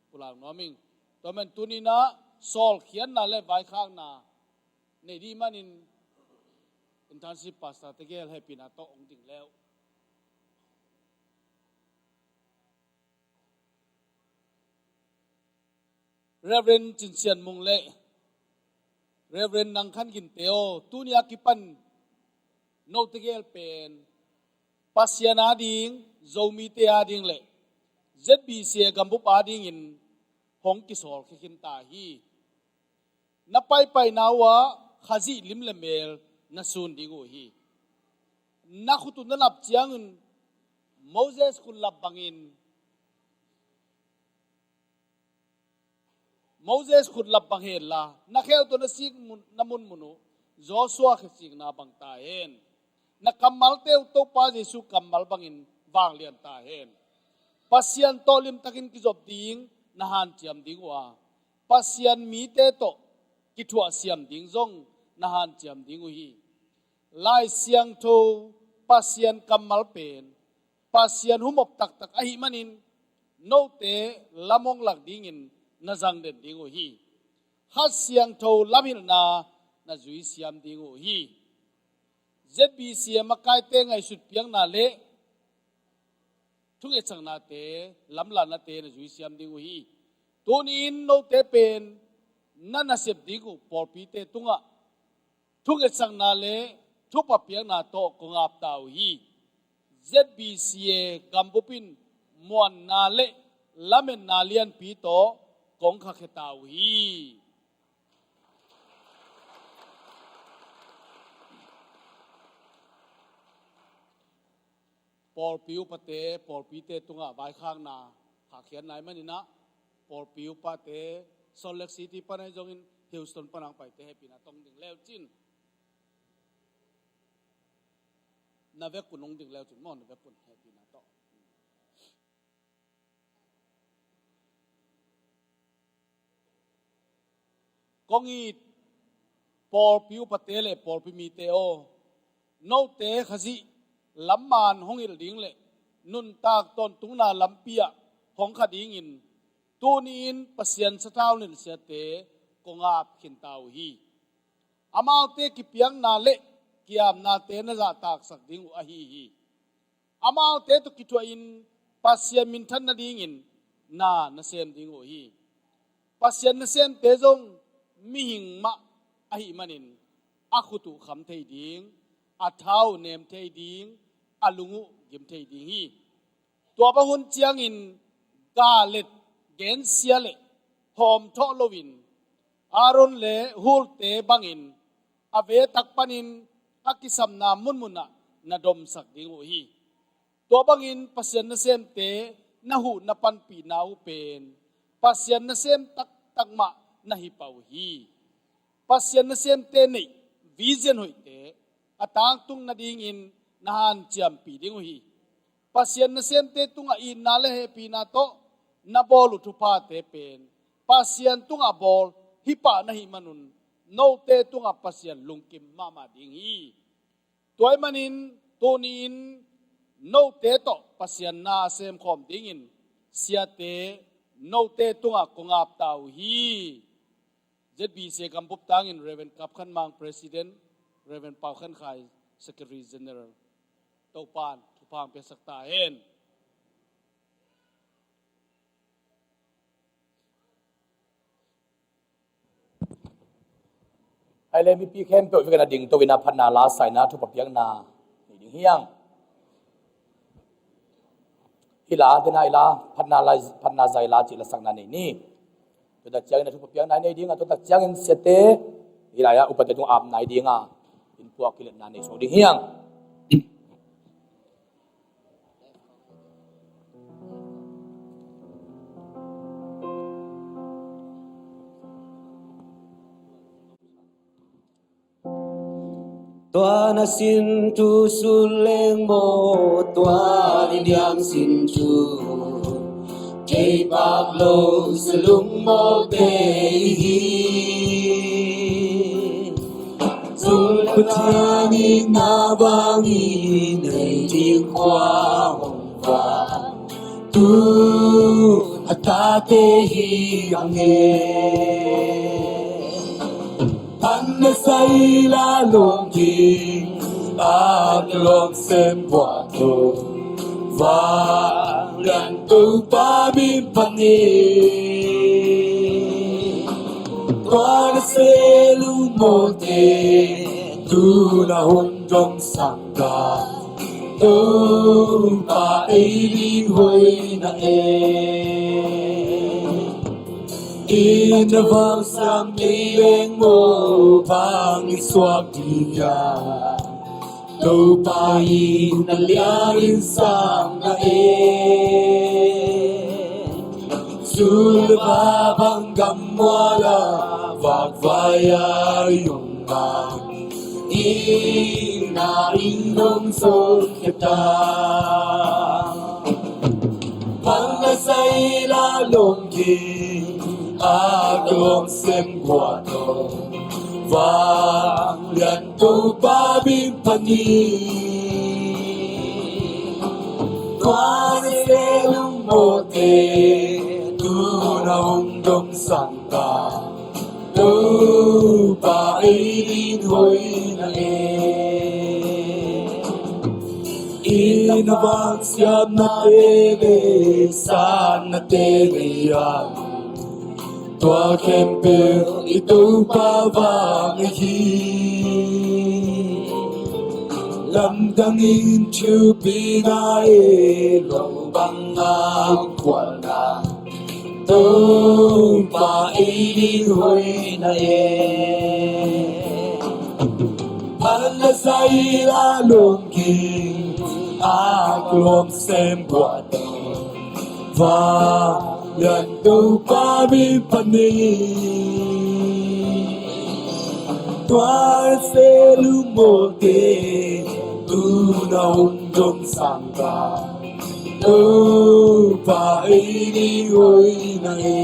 pulak nuam ing. Tua ahih manin tuni-in ah sawlkhiatna le vaikhakna nei ding manin internship pastor-te gel hehpihna tawh hong ding le uh. Reverend Cin Sian Mung le Reverend Nang Khan Ginte aw, tuni a kipan note gel pen Pasian ading, Zomite ading le Z B C a gambup adingin hong kisawlkhia khin ta hi. Na paipaina uh ah Khazih lim le mel na sun ding uh hi. Na khut uh na lap ciangin Moses khut lap bangin, Moses khut lap bang hen la, na khe uh tawh na sik mun, na munmun uh Joshua khe sikna bang ta hen. Na kammalte uh Topa Jesu kammal bangin vanglian ta hen. Pasian tawh limtakin kizop ding na hanciam ding uh a, Pasian mite tawh kithuahsiam ding zong na hanciam ding uh hi. Lai Siangtho Pasian kammal pen Pasian humop taktak ahih manin note lam hong lak dingin na zang den ding uh hi. Kha Siangtho lamhilhna na zuisiam ding uh hi. Z B C a makaite ngaihsut piakna le thungetsaknate, lamlahna te na zuisiam ding uh hi. Tuni-in note pen na nasep ding uh pawlpite tungah thungetsakna le thupha piakna tawh kong ap ta uh hi. Z B C a gambup in muanna le lametna lianpi tawh kong khakhia ta uh hi. Pawlpi upate, pawlpite tungah vaikhakna khahkhiatna ahih manin ah, pawlpi upate Salt Lake City pan ahi zongin Houston pan hong paite hehpihna tawh hong ding le uh cin. Na vekun hong ding le uh cin maw, na vekun hehpihna tawh. Kong it pawlpi upate le pawlpi mite aw, note Khazih lam man hong hilh ding le nuntak tawntungna lampi ah hong kha dingin tuni-in Pasian sathau nilh siate kong ap khin ta uh hi. Amaute kipiakna le kiamnate na zahtaksak ding uh ahi hi. Amaute tawh kithuahin Pasian minthan nadingin na na sem ding uh hi. Pasian nasemte zong mihing mah ahih manin a khut uh kham thei ding, a tha uh nem thei ding, a lung uh gim thei ding hi. Tua bang hun ciangin galet gensia le hawmthawh loin Aaron le Hur-te bangin a vetak panin a kisapna munmunah na domsak ding uh hi. Tua bangin Pasian nasemte na huh na panpihna uh pen Pasian nasem taktak mah na hi pah uh hi. Pasian nasemte neih vision hoihte a tangtung nadingin na hanciampih ding uh hi. Pasian nasemte tungah itna le hehpihna tawh na bawl uh thuphate pen Pasian tungah bawl hi pah na hih manun note tungah Pasian lungkim mahmah ding hi. Tua ahih manin tuni-in note tawh Pasian na a semkhawm dingin siate note tungah kong ap ta uh hi. Z B C kam bup tangin Reverend Kap Khan Mang President, Reverend Pau Khan Khai Secretary General, Topa'n thupha piaksak ta hen. Hai le mipi khempeuh vekpi-in a dingto in a phatna la saina thupha piakna nei ding hi hang. Hi la, tena hi la, phatna la, phatna zai la cih lasakna nei ni. Tua tak ciangin a thupha piakna nei ding a, tua tak ciangin siate hi la-ah upate tung apna hi ding a, innpuak kiletna nei suak ding hi hang. Tua na sin thu sun leng maw, tua ni niam sin thu kei pak lo sa lungmawlte hi. Zong Pathian in na bangin ei ding khua hong vak tu a tate hi hang e. Pan na sai la lawng ding a lawng sem buat lo. Vanglian Topa min pan ni. Tua na se lungmawlte tu na hun dong sang ka. Topa ei ding hoih na e. Inn a vang siam nei leng maw, bang i suak ding a. Topa in a liang in sang na e. Zul le va bang gam mual a, vakvai a i om a. Inn a inn dong zong khia ta. Bang na sai la lawng ding a lawng sem buat lo. Vanglian Topa min pan ni. Tua na se lungmawlte tu na hun dong sang ka. Topa ei ding hoih na e. Inn a vang siamnate le sannate nei a, tua khempeuh i Topa vang ahi. Lamdang in thilpina e, lo bang a khualna Topa ei ding hoih na e. Pan na sai la lawng ding a lawng sem buat lo. Vanglian Topa min pan ni. Tua na se lungmawlte tu na hun dong sang ka. Topa ei ding hoih na e.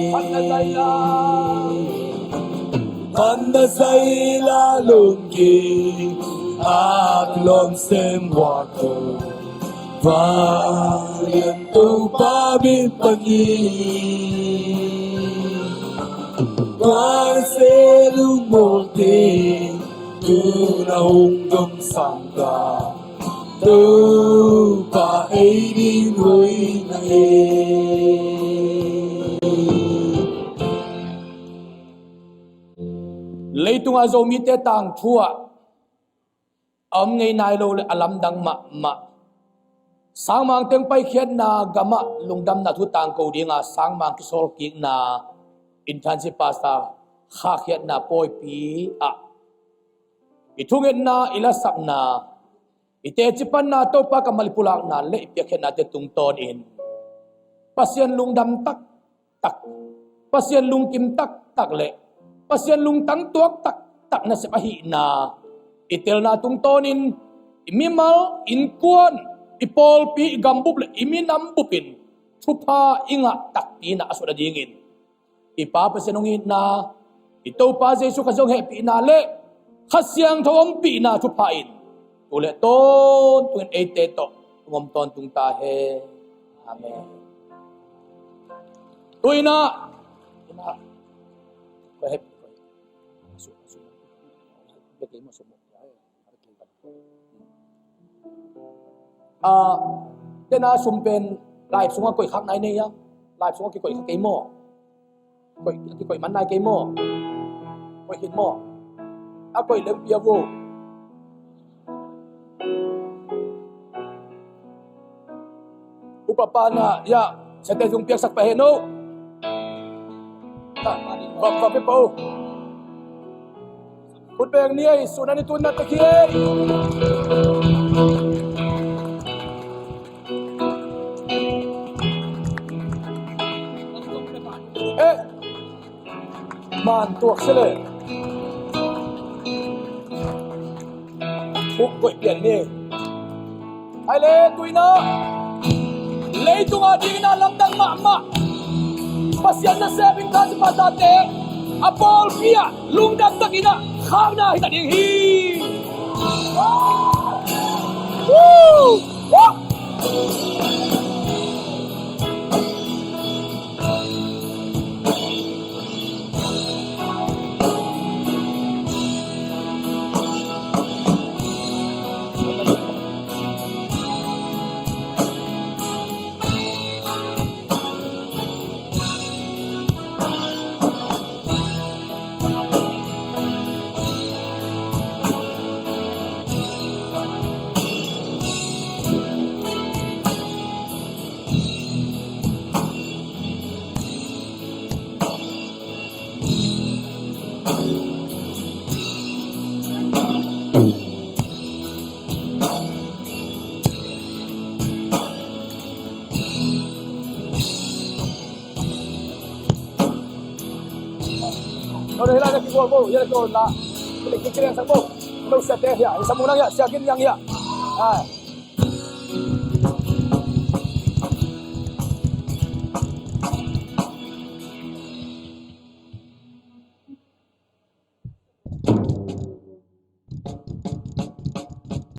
Pan na sai la lawng ding a lawng sem buat lo. Vanglian Topa min pan ni. Tua na se lungmawlte Tu na hong dong sangka Topa ei ding hoih na e. Leitunga Zomite tangthu ah a om ngei nai lo le a lamdang mahmah sangmang teng paikhiatna gamah lungdamna thu tangko dinga sangmang kisawlkikna internship pastor khahkhiatna pawipi ah i thungetna, i lasakna, i tecipanna, Topa kammal i pulakna le i piakkhiatnate tungtawnin Pasian lungdam taktak, Pasian lungkim taktak le Pasian lungtang tuak taktak nasep ahihna i telna tungtawnin i mimal, innkuan, i pawlpi, i gambup le i minam bupin thupha i ngah takpi-in a suah nadingin i Pa Pasian hong itna, i Topa Jesuh Khazih hong hehpihna le Kha Siangtho ompihna thupha in tu le tawntungin eite tawh hong om tawntung ta hen. Amen. Tu-in ah, tu-in ah, ko hep, ko hep. Ah, tena sum pen live sungah koih khak nai nei hiam? Live sungah kikoih kha kei maw? Koih, kikoih man nai kei maw? Koih khin maw? A koih lem pia vo. Upa pa na, ya, sate zung piaksak pa hen o. Vap, vap, vap, vap. Khut beng ni ei, sun a ni tun na tak hi ei. Eh, man tuak se le. Khuk koih pian ni. Ai le, tu-in ah leitunga dingin a lamdang mahmah Pasian nasep in kha sipa tate a pawlpi ah lungdam takin ah khakna hi ta ding hi. Woo! Woo! Lo dei la, dei ki gol bo, ya, dei ki gol la. Dei ki kirian sang bo. Lo sia te ya, sa mo lang ya, sia kin yang ya. Ah.